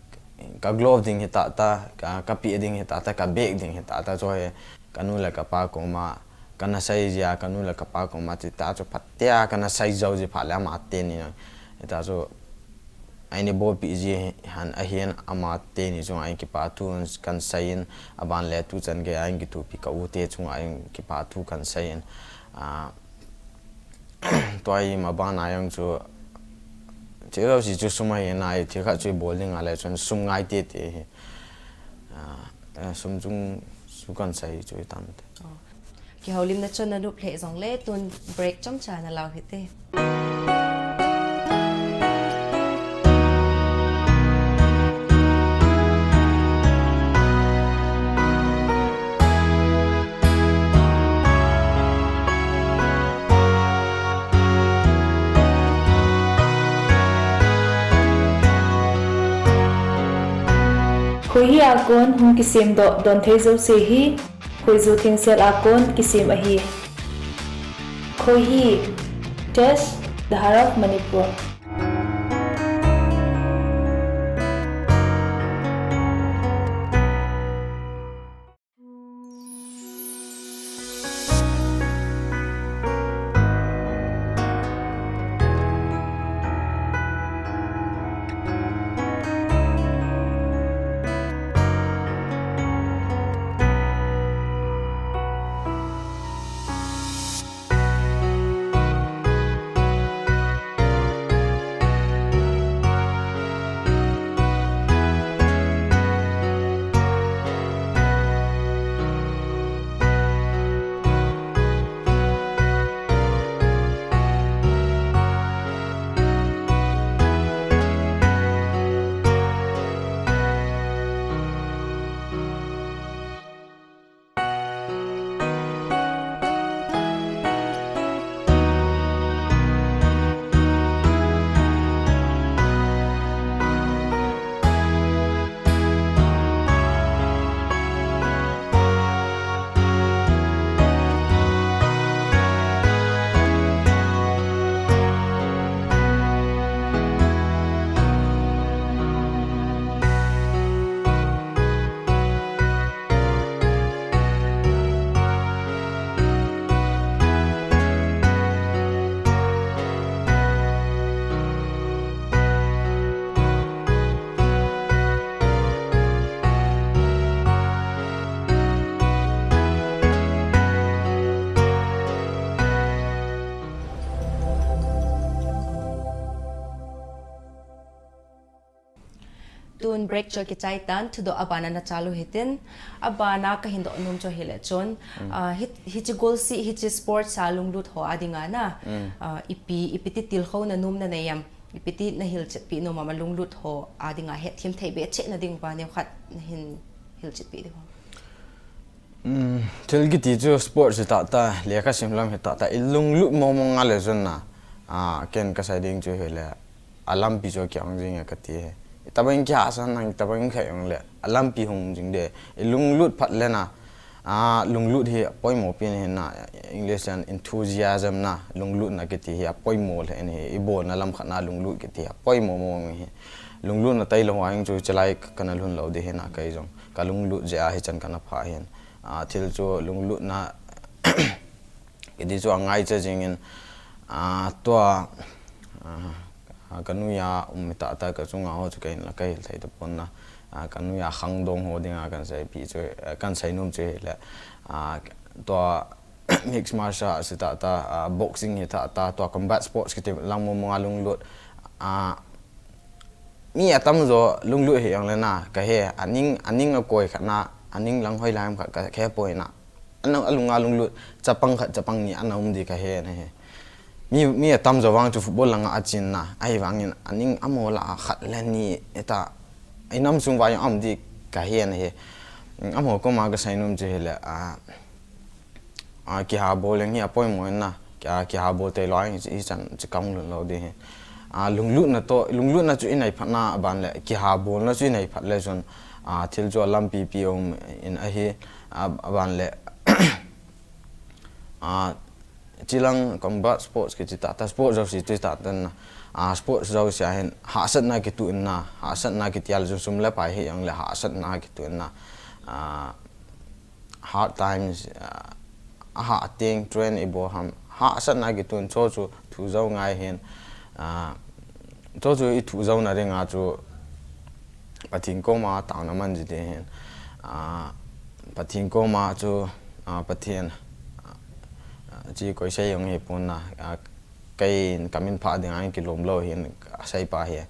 ka glove ding hi tata, ka, ka peh ding hi tata, ka bag ding hi tata, chu hi ka nu le ka pa koma kana sei jia, ka nu le ka pa koma ti ta chu phatea kana sei jou ji phat le ama teni na. Hita chu aini bolpi ji han ahin ama teni chunga hin kipa thu kan seiyin, aban le tuchan gei a hin kithopi ka u te chunga hin kipa thu kan seiyin. Ah, tua hi ma bana jong chu, thil jouse chu sum ahi nai, thil khat chu bol ding a le chun sum ngai tete hi. Ah, eh, sum chung chu kan sei chu hi tante. Oh. Kihoulimna chun na nop lheh jongle tun break chomcha na lau hite. Khoihi a kon hung kisemdoh don thei jouse hi Khoiju thengsel a kon kisem ahi. Khoihi, Test, The Heart of Manipur. Tun break chu kichai tan, thudoh abana na chalu hitin, abana kahin doh nom chu hile chun, ah, hi, hiche golsi, hiche sports a lunglut ho a dinga na, ah, ipi, ipi ti tilkhouna nom na nei em, ipi ti na hilchetpi nom em a lunglut ho a dinga hetthem thei be cheh na ding uva neokhat nahin hilchetpi diu ham. Um, thil kiti chu sports hi tata, lekha sim lam hi tata, i lunglut mong mong a le chun na, ah, ken kasei ding chu hile, alampi chu kiang jing e kati e. Itabang kihahsa nang, itabang khat jong le, alampi hung jing de, i lunglut phat le na, ah, lunglut hi apoimo pen hi na, English in enthusiasm na, lunglutna kiti hi apoimo le hi, ibolna lam khat na lunglut kiti hi apoimo mong hi. Lunglutna tailou a hin chu chelai kana lhun lou ding hi na kei jong. Ka lunglut jeh a hichan kana phah hin. Ah, thil chu lunglutna kiti chu angaicha jingin, ah, tua, ah, ka noiya um mi tata ka chunga ho chu kei in la ka hil thei tapon na. Ah, ka noiya khangdong ho dinga kan seipi chu, eh, kan sei nom chu hile. Ah, tua mixed martial arts hi tata, ah, boxing hi tata, tua combat sports kiti lang mong mong a lunglut. Ah, mi atamjo lunglut hi jong le na, kahe, aning, aning akoi khat na, aning lang hoilai ham khat ka, kahe poi na. Ana, alunga lunglut, chapang khat, chapang ni, ana um di kahe na hi. Mi, mi atamjo vang chu football langa achen na, ahivangin, aning amaho lah a khat le ni, eta, inam sung uva jong um di kahe na hi. Amaho koma kasei nom chu hile, ah, ah, kihabol jeng hi apoimo in na, ki, ah, kihabol tailou a hin, hichan, chu kahung lhun lou ding hi. Ah, lunglutna toh, lunglutna chu inei phat na, aban le, kihabolna chu inei phat le chun, ah, thil chu alampi pi um in ahi, ah, aban le, ah, Chilang combat sports kiti tah tah, sports jouse ti tah tah na. Ah, sports jouse a hin hahsatna kituh in na, hahsatna kiti a le jong sum le pai hijongle hahsatna kituh in na. Ah, hard times, ah, ahah teng train ibol ham, hahsatna kituh in chu chu thu jou ngai hin. Ah, chu chu i thu jouna dinga chu Pathen koma taona man ji ding ahin. Ah, Pathen koma chu, ah, Pathen, ah, chi koi sei jong hi pon na, ah, kei in ka min phah dinga in kilom lou hin, asei pa hi,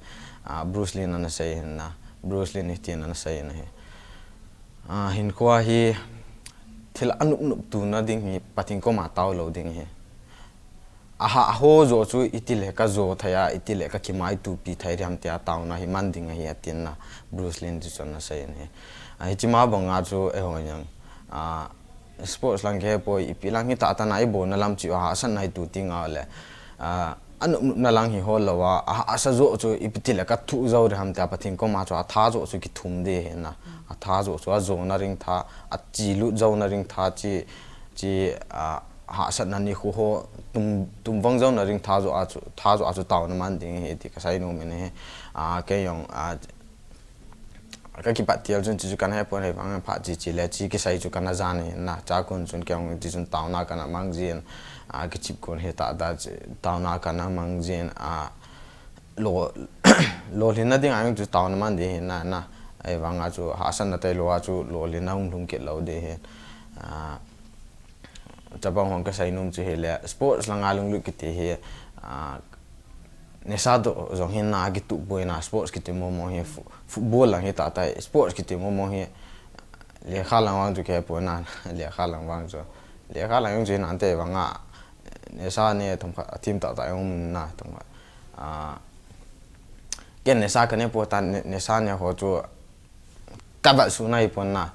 ah, Bruce Lee in ana sei hin na, Bruce Lee in hitin ana sei in ahi. Ah, hinkho hi thil anop nop tuna ding hi Pathen koma tao lou ding ahi. Ahah ho jo chu itile ka jo thei a, itile ka kimaitupi thei ding ham tia taona hi man ding ahi atin na, Bruce Lee in chu chun ana sei in ahi. Ah, hiche ma banga chu eiho jong, ah, sports lang kei poi, ipi lang hi tah tah na ibolna lam chu ahahsatna hi tu ti ngal le, ah, anop nopna lang hi hol lou a, ahahsa jo chu ipi tile ka thu jou ding ham tia Pathen koma chu atha jo chu kithum ding ahi na. Atha jo chu ajona ding tha, achilut jouna ding tha chi, chi, ah, hahsatna nikho ho tum, tum vang jouna ding tha jo a chu, tha jo a chu taona man ding ahi ti ka sei nom in ahi. Ah, kei jong, ah, ka kipat til chun chu chu kana he pon, hei vang phat chi chi le chi kisei chu kana jan ahi na, chakun chun kei jong ti chun taona kana mang jin, ah, kichep kun hi tah tah chi, taona kana mang jin, ah, lo, lolhinna dinga jong chu taona man ding ahi na, na. Ahivanga chu hahsatna tailou a chu lolhinna hung lhung kit lou ding ahi. Ah, chapang hon ka sei nom chu hile, sports langa lunglut kiti hi, ah, nisa toh jong hin na kituh poi na, sports kiti momo hi, fu-, football lang hi tah tah, sports kiti momo hi, lekha lang vang chu kei poi na, lekha lang vang chu, lekha lang jong chu hin ante vanga, nisa ne themkhat, athim tah tah jong um na, themkhat. Ah, ken nisa ka ne poi ta, ni-, nisa ne ho chu ka vat suna hi pon na,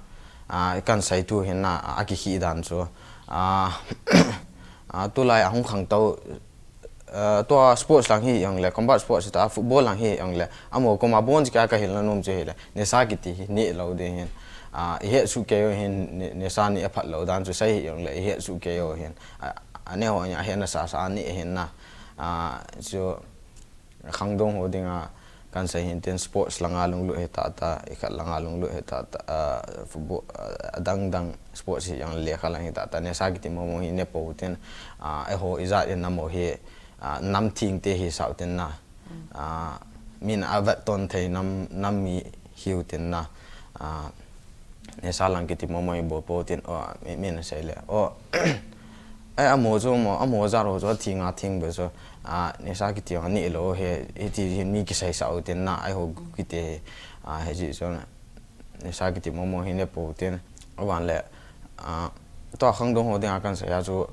ah, kan sei tu hin na, ah, akikhi dan chu. Ah, ah, tulai ahung khangtou, ah, tua sports lang hijongle, combat sports ta, football lang hijongle, amaho koma bon chi ka, ka hilna nom chu hile, nisa kiti hi neh lou ding ahin. Ah, ihet soh kei u hin, ni-, nisa neh aphat lou dan chu sei hijongle, ihet soh kei u hin. Ah, aneh ho hin, ahet nasa sa a neh ahin na. Ah, chu khangdong ho dinga kan sei hin tin sports langa lunglut hi tah tah, ikhat langa lunglut hi tah tah, ah, football, ah, adang dang sports hijongle lekha lang hi tah tah, nisa kiti momo hi ne pou tin, ah, eiho ijat in nam ho hi, ah, nam thengte hi sau tin na. Ah, min avet ton thei nam, nam mi hiu tin na. Ah, nisa lang kiti momo ibol pou tin, o, mi, min sei le. O, eh, amaho chu mo, amaho jat ho chu atheng a theng be chu, ah, nisa kiti jong aneh lou he, hiti hin mi kisei sau tin na, eiho kiti, ah, hiche chu nisa kiti momo hi ne pou tin, aban le, ah, tua khangdong ho dinga kan sei a chu,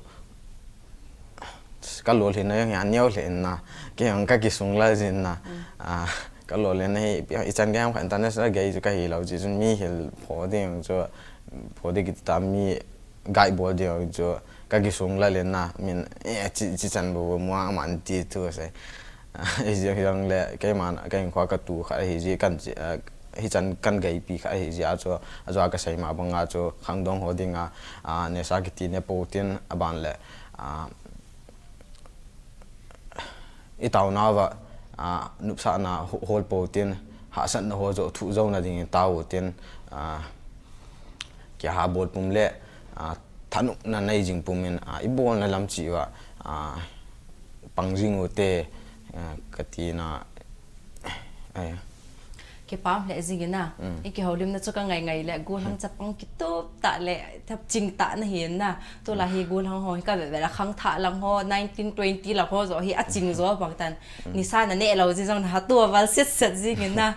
ka lolhinna jong hi aneo lheh in na, kei jong ka kisung lal jin na, ah, ka lolhinna hi, ichan gei ham kha international gei chu ka hilou, chi chun mi hil pho ding chu, pho ding kiti ta mi guide bol ding chu, ka kisung lal in na, min, eh, chi, chi chan bou bou mua man ti thu sei. Ah, hijongle, keiman, ka hinkho a ka tu khat ahi jeh, kan chi, ah, hichan kan geipi khat ahi jeh a chu, ajeh ka sei ma banga chu, khangdong ho dinga, ah, nisa kiti ne pou tin, aban le, ah, i taonauva, ah, nopsahna ho-, hol pou tin, hahsatna ho joh thu jouna dingin tao u tin, ah, kiha bol pum le, ah, thanopna nei jing pum in, ah, i bolna lam cheh uva, ah, pang jing u te, ah, ka ti na, eh. Kipa um lheh jing in na. Mm. I kihoulimna chu ka ngai ngai le, golhang chapang kitup tah le, ching tah na hi in na. Tulai hi golhang ho hi ka ve ve le, khangthah lang ho, nineteen twenty lang ho joh hi aching jo bang tan. Mm. Nisa na neh lou jeh jong na ha tua val set set jing in na.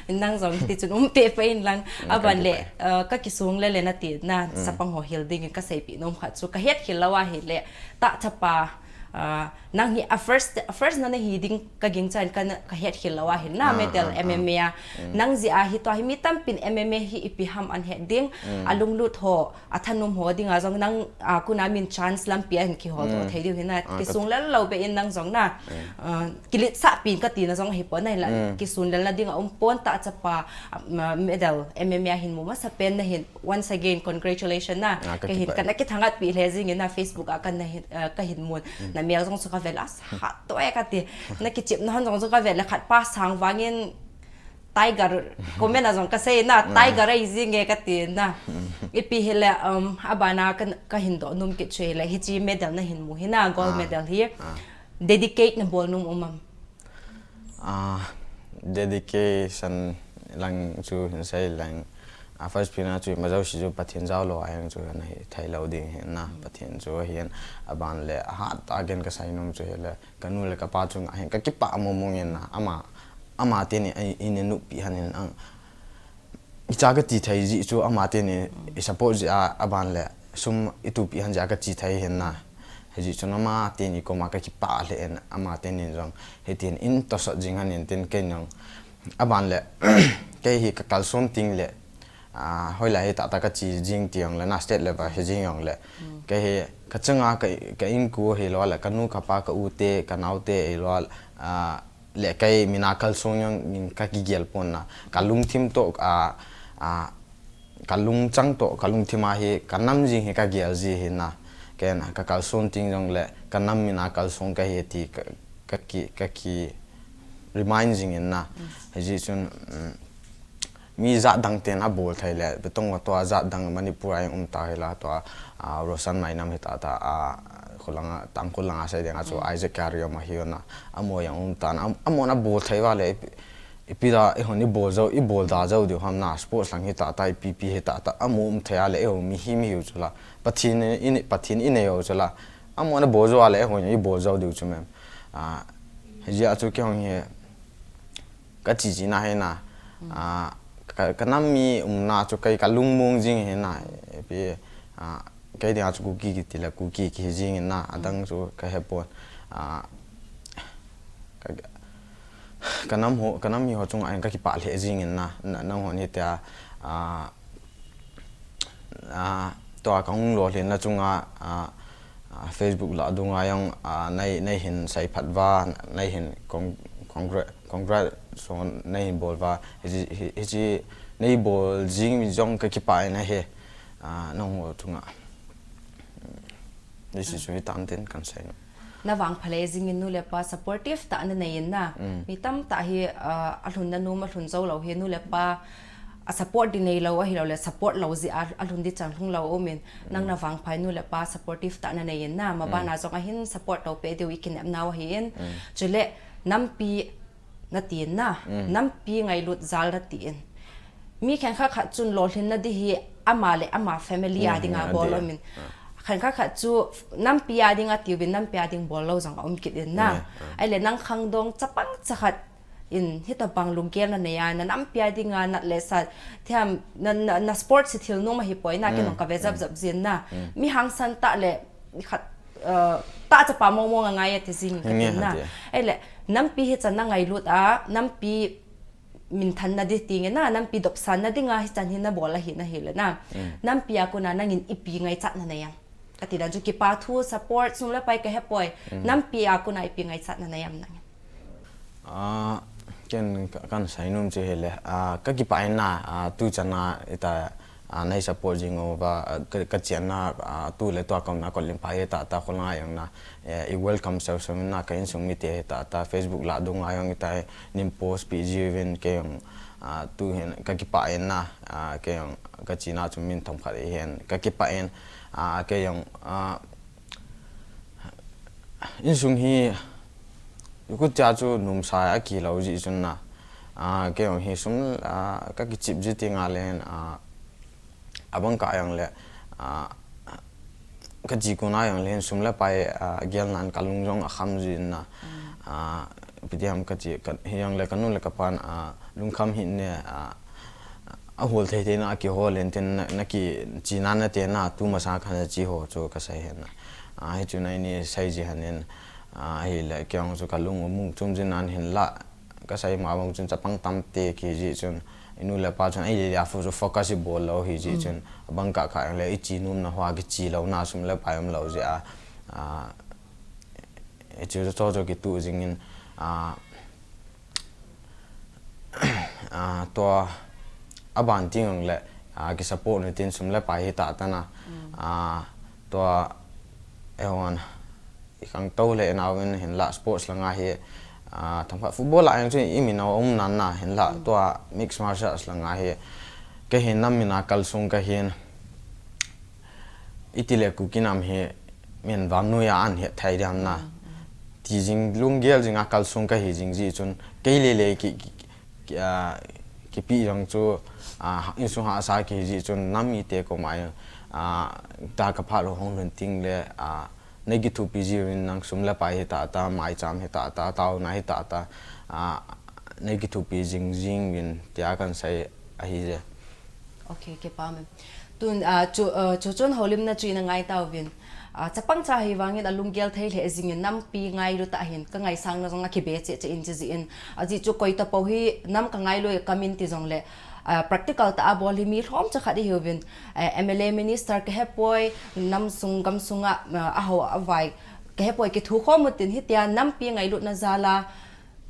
Mm. Nang jong ti chun um peh peh in lang. Mm, aban le, eh, ka kisung le le na ti na, mm, chapang ho hil dingin ka seipeh nom khat chu, ka het khel lou a hile, tah chapa, Ah, nang hi a first, a first na nahi ding ka ging chan ka, ka het khel lou ahin na, ah, medal, ah, M M A ah. Mm. Nang jeh a hi tua hi mi tampin M M A hi ipi ham an het ding, mm, a lunglut ho, a thanom ho dinga jong nang, ah, kona min chance lampi a hin kihol thei diu hi na, ah, kisung lel lou be in nang jong na. Mm. Ah, kiletsah pin ka tina jong hi pon na hi la, mm, kisun lel na dinga um pon ta chapa, ah, medal, M M A a hin mu masa pen na hin, once again, congratulations na. Ah, ka kipa. Ka hin, kana kithangat pi le jing in na Facebook a kana hin, ah, ka hin mun. Mm. Na mel jong chu ka vel a, ha to e ka ti. Na kichep na hon jong chu ka vel a khat pa sang vangin tiger, comment a jong ka sei na, ah, tiger ai jing e ka ti na. Mm. Ipi hile, um, abana ka, ka hin doh nom kit chu hile, hichi medal na hin mu hi na, gold, ah, medal hi. Ah. Dedicate na bol nom um am? Ah, dedication lang chu hin sei lang. Ah, first pi na chu ima jouse chu Pathen jao lou a jong chu ana hi thei lou ding hin na. Pathen chu ahin, aban le ahat a gen ka sei nom chu hile, ka nu le ka pa chunga hin ka kipah mong mong in na. Ama, ama teni a, i, i ne nupi han in ang. Icha ka ti thei jeh chu ama teni i support jeh a, aban le sum i tupi han jeh a ka ti thei hin na. Hijeh chun ama teni koma ka kipah le in, ama teni jong hitin in tosot jing han in tin kei jong. Aban le, kei hi ka kalson ting le, ah, hoilai hi tah tah ka ti jing ti jong le, na state level hi jing jong le. Mm. Kei hi ka chunga ka, ka insung hi lou le, ka nu ka pa ka u te, ka nao te hi lou, ah, le kei mina kalson jong in ka kigel pon na. Ka lungthim toh, ah, ah, ka lungchang toh, ka lungthim a hi, ka nam jing hi ka gel ji hi na. Ken ka kalson ting jong le, ka nam mina kalson ka hi ti ka, ka ki, ka ki remind jing in na. Mm. Hijeh chun, mm, mi jat dang ten a bol thei le, betong tua jat dang Manipur a jong um ta hi la tua, ah, Roshan Mainam hi ta ta, ah, khulang a, Tangkhul lang a sei ding a chu, mm, Isaac Khare jong ahi na, amaho jong um ta na, am-, amaho na bol thei va le, ipi, ipi da, i hon i bol jou, i bol da jou diu ham na, sports lang hi ta ta, ipi pi hi ta ta, amaho um thei a le, i hon mi hi mi hiu chu la, Pathen i, i, Pathen i nei u chu la, amaho na bol jou a le, i hon i bol jou diu chu mem. Ah, hijeh a chu kei hon hi, ka chi chi na hi na, mm, ah, ka, ka nam mi umna chu kei ka lung mong jing hi na, ipi, ah, kei dinga chu Kuki kiti le Kuki kihi jing in na, adang chu ka he pon. Ah, ka, ka nam ho, ka nam mi ho chunga hin ka kipah le jing in na, na, nang hon hitia, ah, ah, tua ka hung lolhin na chunga, ah, ah, Facebook lah dunga jong, ah, nei, nei hin sei phat va, nei hin con-, congrat, congrat so nei hin bol va, hichi, hi, hichi nei bol jing jong ka kipah in ahi, ah, nangho chunga. This is very talented, kan sei nom. Na vangpha le jing in nu le pa supportive tah na nei in na. Mm. Mi tamtah hi, ah, a lhun na nom a lhun jou lou hi nu le pa a support di nei lou ahi lou le support lou jeh a, a lhun di chan lhung lou um in. Nang, mm, na vangpha nu le pa supportive tah na nei in na. Ma, mm, bana jong ahin support tou pe diu i kinep nau ahi in. Mm. Chule nampi na tin na, mm, nampi ngailut jal na tin. Mi khenkhat khat chun lolhin na di hi ama le ama family, mm, a dinga, mm, bol a di, um in. Ah. Khenkhat khat chu nampi a dinga tiu vin nampi a ding bol lou jong a um kit in na. Yeah, ah. Ahile nang khangdong chapang chakhat in hitabang lunggel na nei a, na nampi a dinga nat le sat, thiam, na, na, na sports hi thil nom ahi poi na, mm, kei nong ka ve jap, mm, jap jin na. Mm. Mi hangsan tah le khat, uh, tah chapa mong mong a ngai a ti jing ka, nge, tin na, ha ti. Ahile, nampi hi chan na ngailut a, nampi minthan na di ti nge na, nampi dopsan na dinga hi chan hi na bol ahi na hile na. Mm. Nampi a kona nangin ipi ngaichat na nei am? Ka ti dan chu kipa thu, support, sum le pai ka he poi. Mm. Nampi a kona ipi ngaichat na nei am nangin? Ah, ken ka, kan sei nom chu hile, ah, ka kipah in na, ah, tu chan a ita, ah, nei support jing uva, ah, ka, ka chian na, ah, tu le tua kom na kot lim pa hi ta ta khol ngai jong na, eh, i welcome sel sel na ka insung mite hi ta ta Facebook lah dung ngai jong ita nim post pi ji vin kei jong, ah, tu hin ka kipah in na, ah, kei jong ka chi na chu min thom khat i hin ka kipah in, ah, kei jong, ah, insung hi, i kut cha chu numsa a kilou ji chun na. Ah, kei jong hi sum, ah, ka kichip ji ti nga le hin, ah, abang ka jong le, ah, ka chi kona jong le hin sum le pai, ah, gel nan ka lung jong a kham ji na. Mm. Ah, pi ti ham ka chi, ka, hi jong le ka nu le ka pan, ah, lungkham hi ne, ah, a hol thei thei na, a kihol in tin na, na kichi na na te na, tu masa kha na chi ho chu ka sei hen na. Ah, hichu nai ni sei ji hanin, ah, ahile kei jong chu kalung um chum jin ahin la, kasei ma bang chun chapang tamte kiji chun, inu le pa chun ei le le a fu chu focus ibol lou hiji chun, abang kah kah le ichi nom na hoa kichi lou na sum le pai um lou ji a, ah, hichu chu chu kitu jingin, ah, ah, tua aban ting le, ah, ki support ni tin sum le pai hi ta ta na. Ah, tua ehon i khangtou le nau in hin la sports langa hi, ah, thangpha football la yang chu i min a um nan na hin la tua mixed martial arts langa hi ka hin nam min a kalsung ka hin iti le Kuki nam hi min vannoi a an het thei diam na. Ti jing lunggel jing a kalsung ka hi jing ji chun kei le le ki, ki, ki, ah, kipi jong chu, ah, insung hahsa ki hi ji chun nam mite koma, ah, ta ka phat lou hung lhun ting le, ah, nei kithupi ji uvin nang sum le pai hi ta ta, maicham hi ta ta, taona hi ta ta, ah, nei kithupi jing jing uvin tia kan sei ahi je. Ok, kipa um e. Tun, ah, chu, ah, chu chun houlimna chu ina ngai tauvin. Ah, chapang cha hi vangin alunggel thei lheh jingin nampi ngailut a hin ka ngaisang na jong akibe cheh cheh in chi ji in. Ajeh chu koi tapou hi nam ka ngailut a ka min ti jong le, ah, practical tah a bol hi mi lhom cha khat ihi uvin. Ah, M L A minister ka hepoi, nam sung gam sunga, ah, aho avai ka hepoi kithu khom u tin hitia nampi ngailutna jal a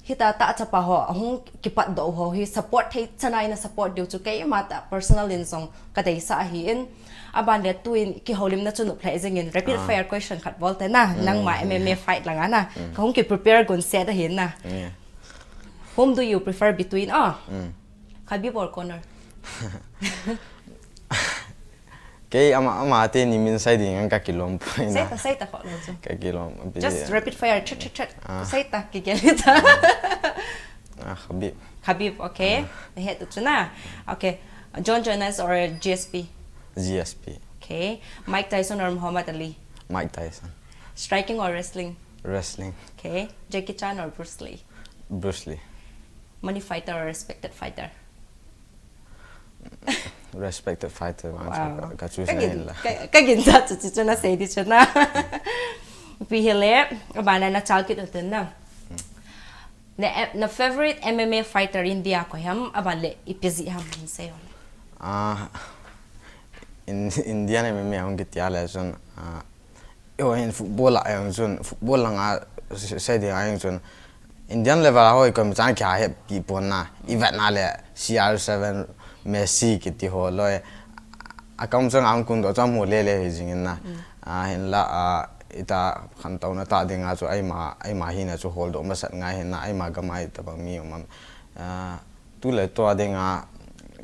hita ta chapa ho, ahung kipat doh ho hi support thei chana ina support diu chu keima ta personal in jong ka deisah ahi in. Aban le tuin kihoulimna chu nop lheh jingin rapid fire question khat bol te na, nangma M M A fight langa na. Ka hung ki prepare gon set ahi na. Whom do you prefer between, ah? Khabib or Conor? Kei ama, ama teni min sei ding ka kilom poi na. Sei ta, sei ta, kho lo chu. Ka kilom. Just rapid fire, chat, chat, chat. Ah. Sei ta, kigel ta. Ah, Khabib. Khabib, okay. Na het tu chu na. Okay. John Jones or G S P? G S P. Okay. Mike Tyson or Muhammad Ali? Mike Tyson. Striking or wrestling? Wrestling. Okay. Jackie Chan or Bruce Lee? Bruce Lee. Money fighter or respected fighter? Respected fighter, wow. Ka, ka choose na hin la. Ka, ka ginsa chu chu na sei di chu na. Pi hele, abana na chal kit uten na. Na, na favorite M M A fighter India koi ham, aban le ipi jeh ham hin sei o. Ah, in, Indian M M A hung kitia le chun, ah, Eiho hin football a jong chun, football langa se, se ding a jong chun, Indian level a hoi koima chan kia hepi pon na, i vet na le C R seven, Messi kiti ho loi. A kam chang ang kun do chang mu le le hi jing in na. A hin la, a, ita khantouna ta ding a chu eima, eima hina chu hol do masat ngai hin na, eima gam a ita bang mi um am. A, tu le tua ding a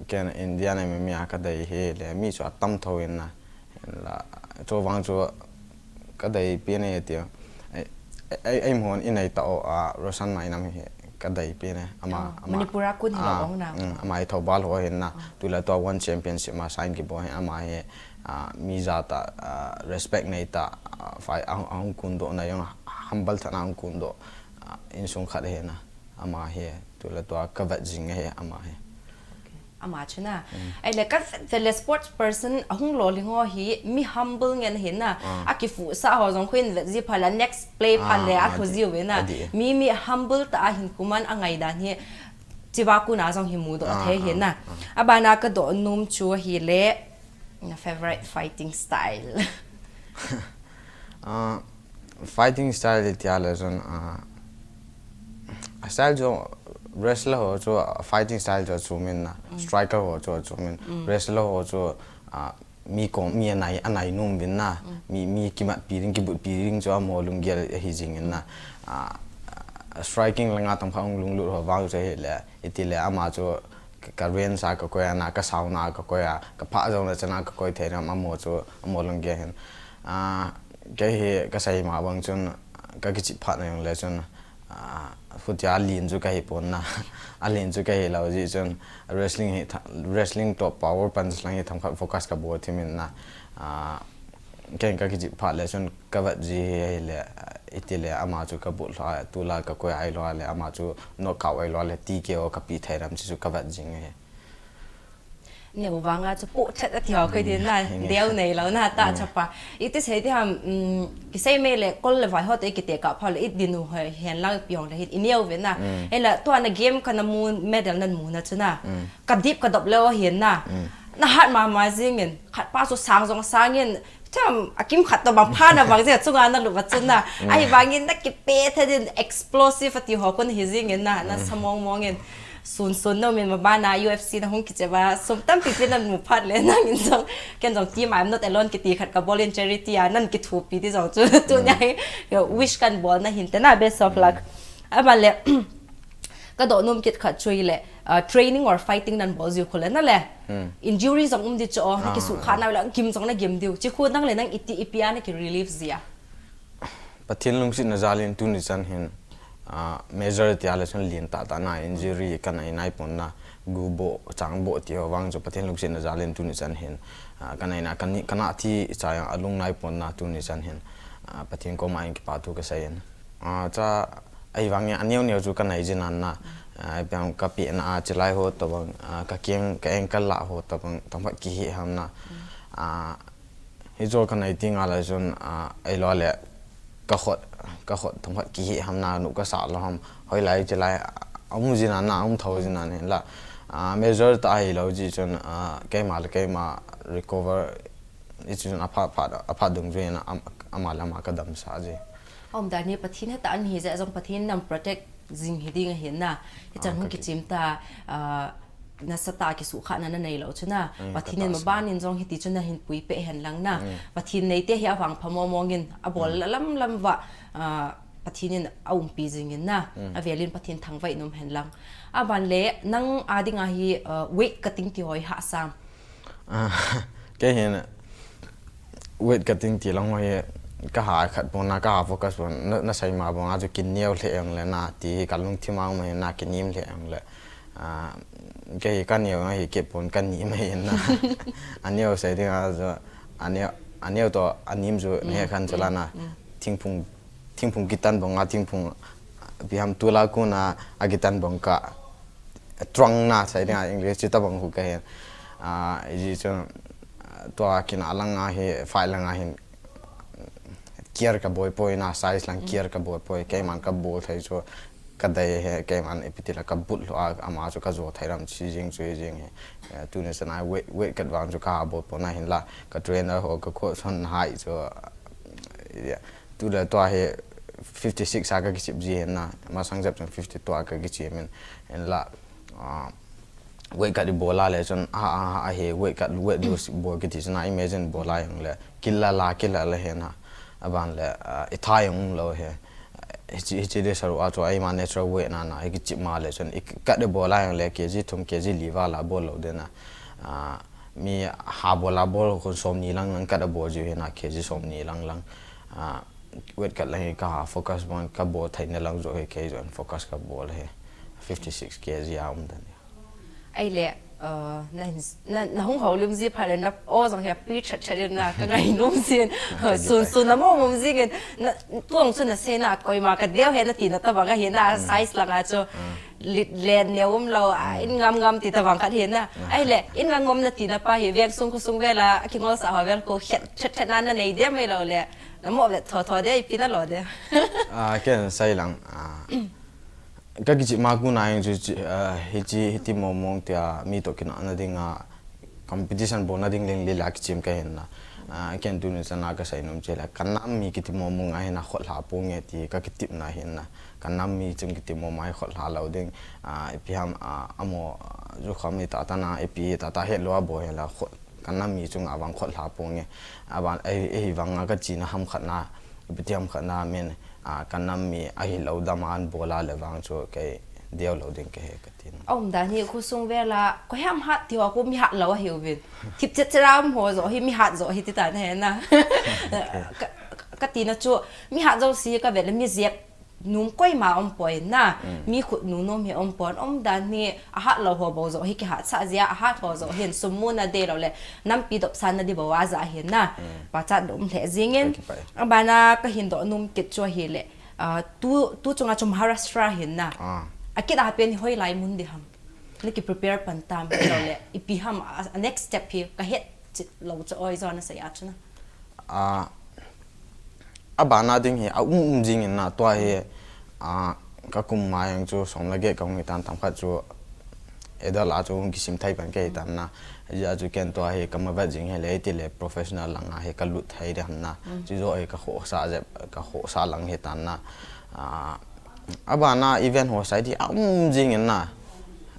ken Indian M M A ka dei hi le mi chu a tam tho in na. La, chu vang chu ka dei pen e ti. Ei, ei, ei, mun i nei ta o a, Roshan Mainam hi ka dei pen e. Ama, oh, ama, Manipur a kun hi lo ah, ong na. Mm, ama hi Thoubal ho hin na. Oh. Tu le tua One Championship ma sign ki bo hin ama hi, ah, mi ja ta, ah, respect nei ta, ah, fai ang, ang kun do na jong humble tha na ang kun do, ah, insung khat hin na. Ama hi, tu le tua ka vet jing hi ama hi. Okay. Ama chu na. Mm. Ei le ka vet le sports person a hung lo ling ho hi mi humble ngen hin na. Ah. A kifu sa ho jong khuin vet ji pha la next play pha le a thu ji u ve na. Ah, adi. Mi, mi humble ta a hin kuman a ngai dan hi chiva kun a jong hi mu do ah, thei hin na. Ah, ah. Abana ka do num chu hi le na favorite fighting style. Ah, fighting style ti a le chun, ah, a style chu wrestler ho chu, ah, fighting style chu chu min na, mm, striker ho chu chu min, mm, wrestler ho chu, ah, mi kom, mi anai, anai num vin na, mm, mi, mi kimat pi ding, kibut pi ding chu amo lunggel hi jing in na. Ah, striking langa tam kha ung lunglut ho vang chu hi le, iti le ama chu ka, ka range a ka koi a na, ka sound a ka koi a, ka pha jong le chana ka koi thei na, amo chu, amo lunggel hin. Ah, kei hi ka sei ma bang chun, ka kichih phat na jong le chun, ah, hutia lin chu ka hi pon na. A lin chu ka hi lo ji chun, wrestling hi tha-, wrestling to power punch lang hi tham khat focus ka bol thim in na. Ah, Ken ka kichih phat le chun ka vet ji hi le, iti le ama chu ka but lha, tu la ka koi ai lha le ama chu knockout ai lha le T K O ka pi thei ram chu ka vet jing hi. Neo vanga chu poh thet ati ho koi din na, deu nei lo na ta chapa. Iti sei ti ham, um, kisei mai le kol le vai ho te kite ka pha le i din u hoi hen lang pi hong le hin i neo ve na. Ela tua na game ka na mu medal nan mu na chu na. Ka dip ka dop le o hin na. Na hat ma ma jing in, khat pa chu sang jong sang in, cham a kim khat to bang pha na bang je chunga na lu ba chu na. Ai bang in na ki pe the din explosive ati ho kon hi jing in na, na sa mong mong in. Sun sun no min ma ba na U F C na hung kiche ba, sum tam pi pi nan mu phat le nang in jong. Ken jong team I'm not alone kiti khat ka bol in charity a, nan ki thu pi ti jong chu. Tu nya hi, yo, wish kan bol na hin te na, best of luck. A ba le, ka do num kit khat chu i le, uh, training or fighting nan bol jiu khu le na le. Injury jong um di chu o, na ki su kha na le, gim jong na gim diu. Chi khu nang le nang iti ipi a na ki relieve jia. Pathen lungsetna jal in tuni chan hin, ah, major tia le chun lien tah tah na injury ka nei nai pon na, gu bo, chang bo ti ho vang chu Pathen lungsetna jal in tuni chan hin, ah, ka nei na, ka ni, ka na thi cha a lung nai pon na tuni chan hin, ah, Pathen koma in kipa thu ka sei in. Ah, cha, ahivang in a neo neo chu ka nei jin an na, ah, ipi ham ka pi na a chilai ho tabang, ah, ka kiang, ka ankle lah ho tabang, tam phat ki hi ham na, ah, Hi chu ka nei ti nga lai chun, ah, ei lo le ka khut, ka khut tam khat ki hi ham na nu ka sa lo ham. Hoi lai chi lai, ah, um jin an na, um tho jin an hin la. Ah, major ta hi lo ji chun, ah, keima le keima recover i chun a pha, pha, a pha dung jin a, ama le ama ka dam sa ji. Om da ni Pathen heta an hi je jong Pathen nam protect jing hi ding a hin na. Hi chan hung ki chim ta, ah, nasa ta ki su kha na na nei lo chu na. Pathen in ma ban in jong hiti chu na hin pui pe hen lang na. Pathen nei te hi a vang pha mo mong in a bol la lam lam va, ah, Pathen in a um pi jing in na. A vel in Pathen thang vai nom hen lang. A ban le nang a ding a hi, ah, weight cutting ti hoi ha sam. Ah, ke hin weight cutting ti lang hoi ka ha khat pon na ka ha focus pon na, na sai ma pon a chu kin neo le eng le na ti hi ka lung thi ma ma na kin nim le eng le. Ah, kei ka neo nga hi ke pon ka nim mai na. A neo sai ding a chu, a neo, a neo to a nim chu ne khan chu la na. Thingphung, thingphung kitan bong a thingphung pi ham tu la ku na a kitan bong ka. Trong na sai ding a English chu ta bong hu ka hin. Ah, i ji chu, ah, tua kin a lang a hi, fai lang a hin. Care ka bol poi na, size lang care ka bol poi, keiman ka bol thei chu ka dei he, keiman ipi ti la ka but lou a, ama chu ka jo thei ram chi jing chu jing he. Eh, tuni chan a weight, weight cut vang chu ka bol pon na hin la, ka trainer ho ka coach hon hai chu, eh, tu le tua hi fifty six a ka kichip ji hin na, masang jep chun fifty two a ka kichip min, hin la, ah, weight cut i bol a le chun, a, a, a, hi weight cut, weight loss bol kiti chun a imagine bol a jong le, kila la, kila la he na. A ban le, ah, i tha jong lo he. Hichi, hichi le saru a chu a ima natural weight na na, i kichip ma le chun, i cut i bol a jong le, K G thum, K G li val a bol lo de na. Ah, mi ha bol a bol khun som ni lang lang cut a bol ji he na, K G som ni lang lang. Ah, weight cut lang hi ka ha focus bang ka bol thei na lang jo he, kei jo focus ka bol he. Fifty six K G a um dan. Ai le, uh, na, na, na hung hou lim ji pha le na o jong he pi chat chat na ka ngai nom jin. Sun sun na mo mo jing in na tuang sun na se na koima ka deu he na ti na ta ba ka he na size lang a chu. Lit len ne um lo a in ngam ngam ti ta bang ka he na. Ai le, in ngam ngam na ti na pa he veng sung khu sung vel a ki ngol sa ho vel ko chat chat chat na na nei de mai lo le. Na mo le tho tho de pi na lo de. Ah, ken sai lang. Ah. Ka kichip ma ku na jong chu, chu, ah, hichi, hiti mo mong tia mi to kinah na ding a competition bol na ding leng le la kichim ka hin na. Ah, ken tuni chan a ka sai nom che la. Ka nam mi kiti mo mong a hin a khut la pon nge ti ka kitip na hin na. Ka nam mi chung kiti mo mai khut la lo ding. Ah, ipi ham, ah, amo, ah, ju kham ni ta ta na, ipi ta ta he lo a bo he la khut. Ka nam mi chung a vang khut la pon nge. A ban, eh, eh, vang a ka chi na ham khat na. Ipi ti ham khat na min. Ah, ka nam mi a hi lo dam an bol a le vang chu kei deu lo ding ka he ka ti na. Om dan hi khu sung vel a, ko ham hat ti ho khu mi hat lo a hi u vin. Thip chet chet a um ho jo hi mi hat jo hi ti ta na he na. Ka, ka, ka ti na chu mi hat jo si ka vel mi jep num koima um poi na. Mi khut nu nom hi um pon, om dan hi a hat lo ho bo jo hi ki hat sa jia a hat ho jo hin sum mu na de lo le. Nampi dop san na di bo a ja hin na. Pa chat dum le jing in. A ban a ka hin do num kit chu hi le. Ah, tu, tu chunga chu Maharashtra hin na. Ah. A kit a pen hoi lai mun di ham. Na ki prepare pan tam lo le, ipi ham a, a next step hi ka het chih lo chu oi jo na sei a chu na. A, a bana ding hi a um um jing in na tua hi, a, ka kum ma jong chu som le get ka hung hi tan tam khat chu adult a chu hung kisim thei pan ka hi tan na. Hijeh a chu ken tua hi ka ma vet jing hi le ti le professional lang a hi ka lut thei de ham na. Chu jo hi ka khohsah jep, ka khohsah lang hi tan na. A, a bana event ho sai di a um jing in na.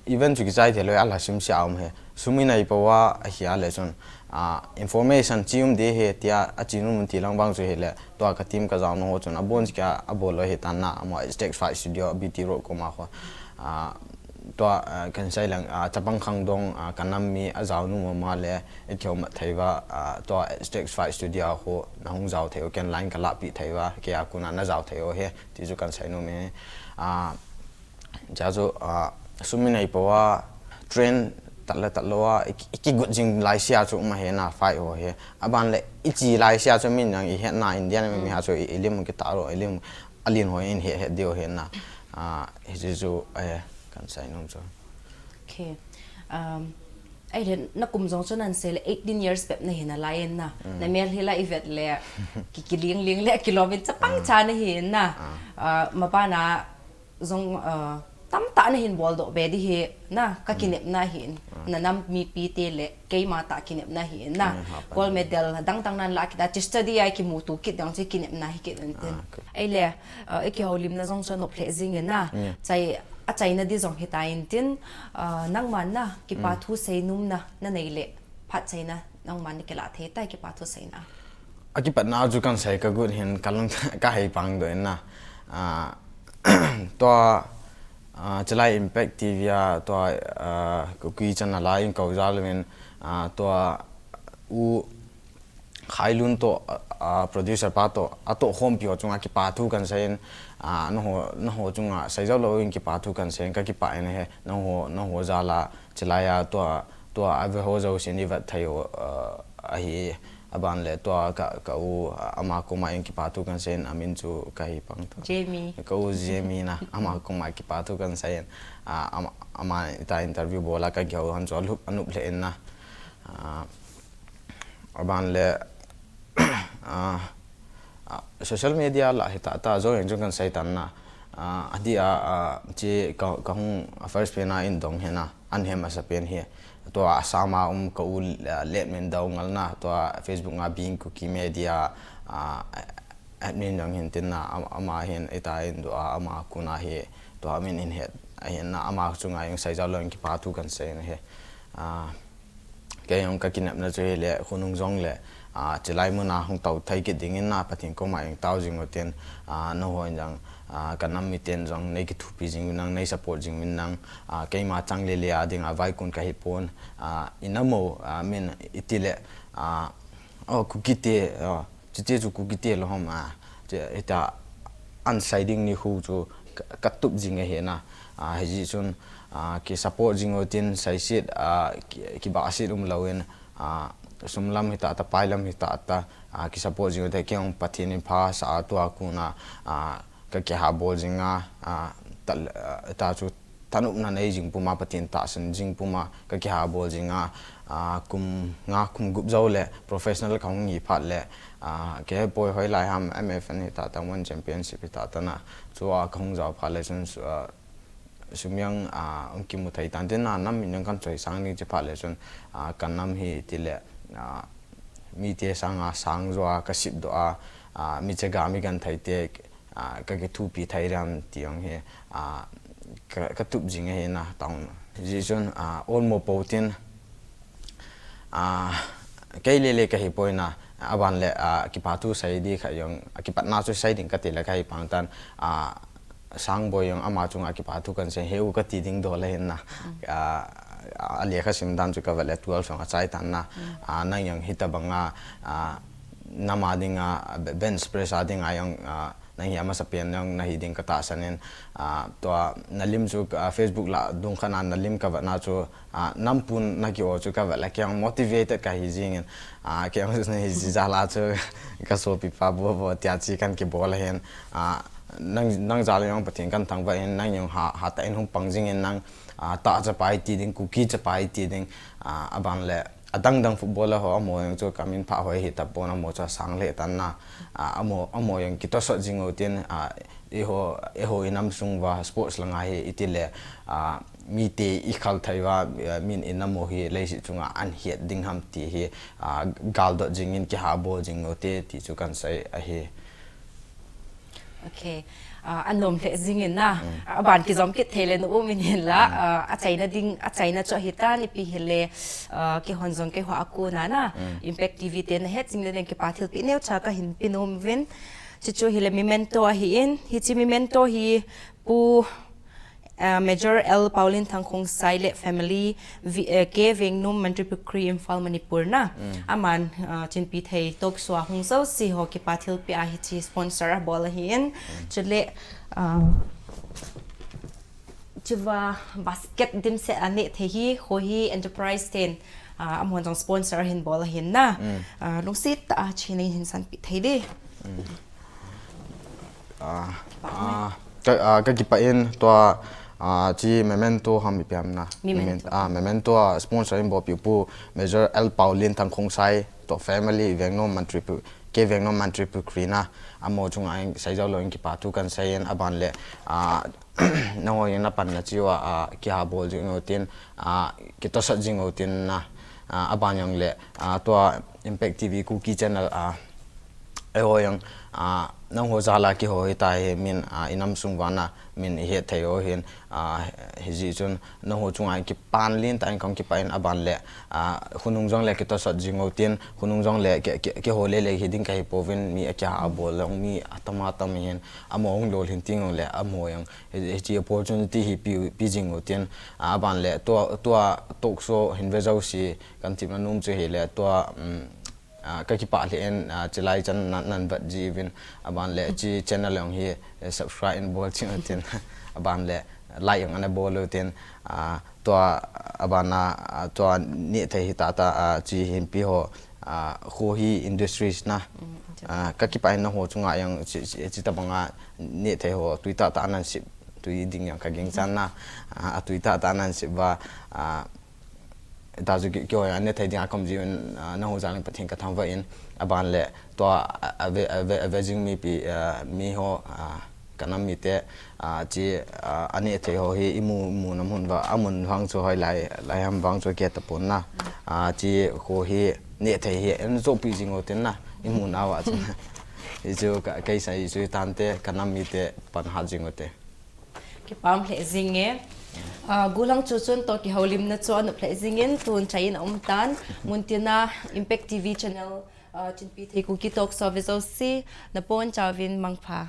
Event chu kichai thei lou a la sim sia um hi. Sum i nei po a hi a le chun. A, information chi um di hi tia a chi nun mun ti lang bang chu hi le. Tua ka team ka jao nu ho chun a bon kia a bol lou hi tan na. Amo Stage Fright Studio B T Road koma ho. A, tua, a, kan sai lang, a, chapang khang dong, a, ka nam mi a jao nu mama le, i kio mat thei va, a, tua Stage Fright Studio ho na hung jao thei u ken line ka la pi thei va, ke a kuna na jao thei u hi. Ti chu kan sai nom e. A, cha chu, a, sum i nei po a, train tat le tat lou a, i ki, i kigut jing lai sia chu um a hi na fight ho hi. A ban le, i chi lai sia chu min jang i het na Indian mi, mi ha chu i, i lim ki ta ro, i lim a lin ho in he, he diu hi na. A, hi chu chu, eh, kan sai nom chu. Okay. Um, ai le, na kum jong chu nan sei le eighteen years bep na hi na lai in na. Na mel hi la i vet le, ki, ki ling ling le, ki lom in chapang cha na hi in na. A, ma pa na jong, a, tam ta na hin bol doh be di hi na, ka kinep na hi in. Na nam mipi te le, keima ta kinep na hi in na. Gold medal, dang dang nan la ki ta, chi study ai ki mu tu kit dang chi kinep na hi kit in tin. Ai le, a, i ki ho lim na jong chu nop le jing in na. Chai, a chai na di jong hi ta in tin, a, nang man na, ki pa thu sei num na, na nei le, phat chai na, nang man na ki la thei ta, ki pa thu sei na. A kipat na chu kan sai ka gut hin ka lang ka hei pang doh in na. A, tua, a, Chilai Impact T V a, tua, a, Kuki channel a in kau jal vin, a, tua u Khailun to, a, a, producer pa to, a to khompi ho chunga ki pa thu kan sai in, a, na ho, na ho chunga sai jao lou in ki pa thu kan sai in ka ki pa in he, na ho, na ho jal a, Chilai a tua, tua a ve ho jo sin i vat thei u, a, a hi. A ban le tua ka, ka u, a, ama koma in ki pa thu kan sai in a min chu ka hei pang ta. Jamie. Ka u Jamie na, ama koma ki pa thu kan sai in, a, ama, ama ta interview bol a ka ki ho han chu a lup, a nup le in na. A, a ban le, a, a, social media la hi ta, ta jo in chu kan sai tan na. A, a di a, a, chi ka, ka hung a first pen a in dong hi na. An hem a sa pen hi. Tua Assam a um ka u, a, Letmin Dau ngal na. Tua Facebook nga Bing Kuki Media, a, admin jong hin tin na, am-, ama hin i ta in du a, ama kuna hi. Tua min in het. A hin na ama chunga jong sai jao lou in ki pa thu kan sai in he. A, kei jong ka kinep na chu hi le, khonung jong le, a, Chilai mun a hung tau thei kit ding in na, Pathen koma jong tau jing u tin, a, na ho jong, a, ka nam mi ten jong, nei ki thupi jing u nang, nei support jing u nang, a, keima chang le le a ding a, vai kun ka hi pon, a, i na mo, a, min i ti le, a, o, Kuki te, a, Chuti chu Kuki te lou ham a. Chu hita an sai ding ni khu chu ka, ka tup jing a hi na. A, hijeh chun, a, ki support jing u tin sai sit, a, ki, ki ba sit um lou in, a, sum lam hita ta, pai lam hita ta, a, ki support jing u te kei jong Pathen in pha sa a tua kuna, a, ka ki ha bol jing a, a, ta, a, ta chu thanopna nei jing puma, Pathen tahsan jing puma, ka ki ha bol jing a, a, kum nga kum gup jou le professional ka hung hi phat le, a, kei he poi hoi lai ham M F N hi ta ta One Championship hi ta ta na. Chu a ka hung jao phat le chun, a, sum jong, a, hung kimu thei tan tin na nam min jong kan choi sang ni chi phat le chun, a, ka nam hi ti le, a, mi te sang a sang jo a ka sip doh a, a, mi che ga mi kan thei te, a, ka kithupi thei diam ti jong hi, a, ka, ka tup jing a hi na tauna. Hijeh chun, a, olmo po tin, a, kei le le ka hi poi na, a ban le, a, kipa thu sai di kha jong, a kipatna chu sai ding ka ti le ka hi pang tan, a, Sangboi jong ama chunga kipa thu kan sei, he u ka ti ding dol a hin na. A, a lekha sim dan chu ka vet le twelve jong a chai tan na. A, nang jong hita bang a, a, nam a ding a, be-, bench press a ding a jong, a, Nang hi amasa pen nang nahi ding ka tahsan in, ah, tua na lim chu, ah, Facebook lah dung khat na na lim ka vet na chu, ah, nampun na ki-o chu ka vet le kei jong motivated ka hi jing in, ah, kei jong nahi jal a chu ka sopi pa bo bo tia chi kan kibol ahin, ah, nang, nang jal jong Pathen kathangvah in, nang jong ha, hatah in hung pang jing in nang, ah, tah chapa iti ding, Kuki chapa iti ding, ah, aban le, adang dang footballer ho amaho jong chu kamin phah hoi hi tapon amaho chu asang lheh tan na, ah, amaho, amaho jong kitosot jing u tin, ah, eiho, eiho inam sung uva sports langa hi iti le, ah, mite ikhal thei uva, ah, min inam u hi leiset chunga ahin het ding ham ti hi, ah, galdot jing in kihabol jing u te ti chu kahin sei ahi. Okay. Ah, anom lheh jing in na. Ah, aban kijom kit thei le na um in hinla. Ah, achaina ding, achaina chu ahitan ipi hile, ah, keihon jong keiho a kona na. Impact T V te nahet jing le ding kipa thilpeh neocha kahin pe nom uvin. Chuchu hile memento ahin. Hiche memento hi Pu, ah, Major L Paulin Thangkhongsai le family, V-, eh, K Vengnom, Mantripukhri, Imphal, Manipur na. Aman, ah, Chinpi Thei talk show a hung jouse ho kipa thilpeh a hiche sponsor abol ahin. Chule, ah, chuva basket dimset aneh thei hi, Khohi Enterprise ten, ah, amahon jong sponsor ahin bol ahin na. Ah, lungset tah a chena hin sanpeh thei ding. Ah, ah, ka, ah, kakipah in tua, ah, hiche memento ham ipi ham na. Memento. Memen-, ah, memento a sponsor in bolpeh u Pu Major L Paulin Thangkhongsai toh family Vengnom Mantripu-, K Vengnom Mantripukhri na. Amaho chunga in seijou lou in kipa thu kahin sei in aban le, ah, nangho jong napanna cheh uva, ah, kihabol jing u tin, ah, kitosot jing u tin na, ah, aban jong le, ah, tua Impact T V Kuki channel, ah, eiho jong, ah, nangho jal a kihou hita hi min, ah, inam sung uva na, min ihet thei u hin, ah, hijeh chun nangho chunga in kipan lentah in kahung kipah in aban le, ah, khonung jong le kitosot jing u tin, khonung jong le ki, ki, kihou lele hi ding kahi pouvin mi akihabol jong mi atam atam ahin, amaho hung lolhin teng u le, amaho jong, hi, hiche opportunity hi pe, pe jing u tin, ah, aban le, tua, tua talk show hin ve jouse, kahin tepna nom chu hile, tua, um, ah, kakipah lheh in, ah, chulai chan nan, nan vet jiuvin, aban le, hiche channel jong hi, eh, subscribe in bol cheh u tin, aban le, like jong ana bol u tin, ah, tua, aban a, ah, tua neh thei hi tah tah, ah, hiche hinpi ho, ah, Khohi Industries na. Ah, kakipah in nangho chunga jong hiche, hiche, hiche tobang a neh thei ho, twi tah tah nan sep, twi ding jong kaging chan na, ah, atwi tah tah nan sep uva, ah, ta chu ki, keiho jong neh thei ding a kaum jiuvin, ah, nangho jal in Pathen kathangvah in, aban le, tua, a, ave, ave, ave jing mipi, ah, mi ho, ah, kanam mite, ah, hiche, ah, aneh thei ho hi imu, imu na mun uva, amun vang chu hoilai, lai ham vang chu kihe tapon na. Ah, hiche Khohi neh thei hi, eijoh peh jing u tin na, imu nauva chu. Hichu ka, kahin sei chu hitante, kanam mite pan hat jing u te. Kipah lheh jing e. Ah, gollhang chu chun toh kihoulimna chu anop lheh jing in, tun chai in aum tan, muntina Impact T V channel, ah, Chinpi Thei Kuki Talk Show ve jouse, nabonchauvin mangpha.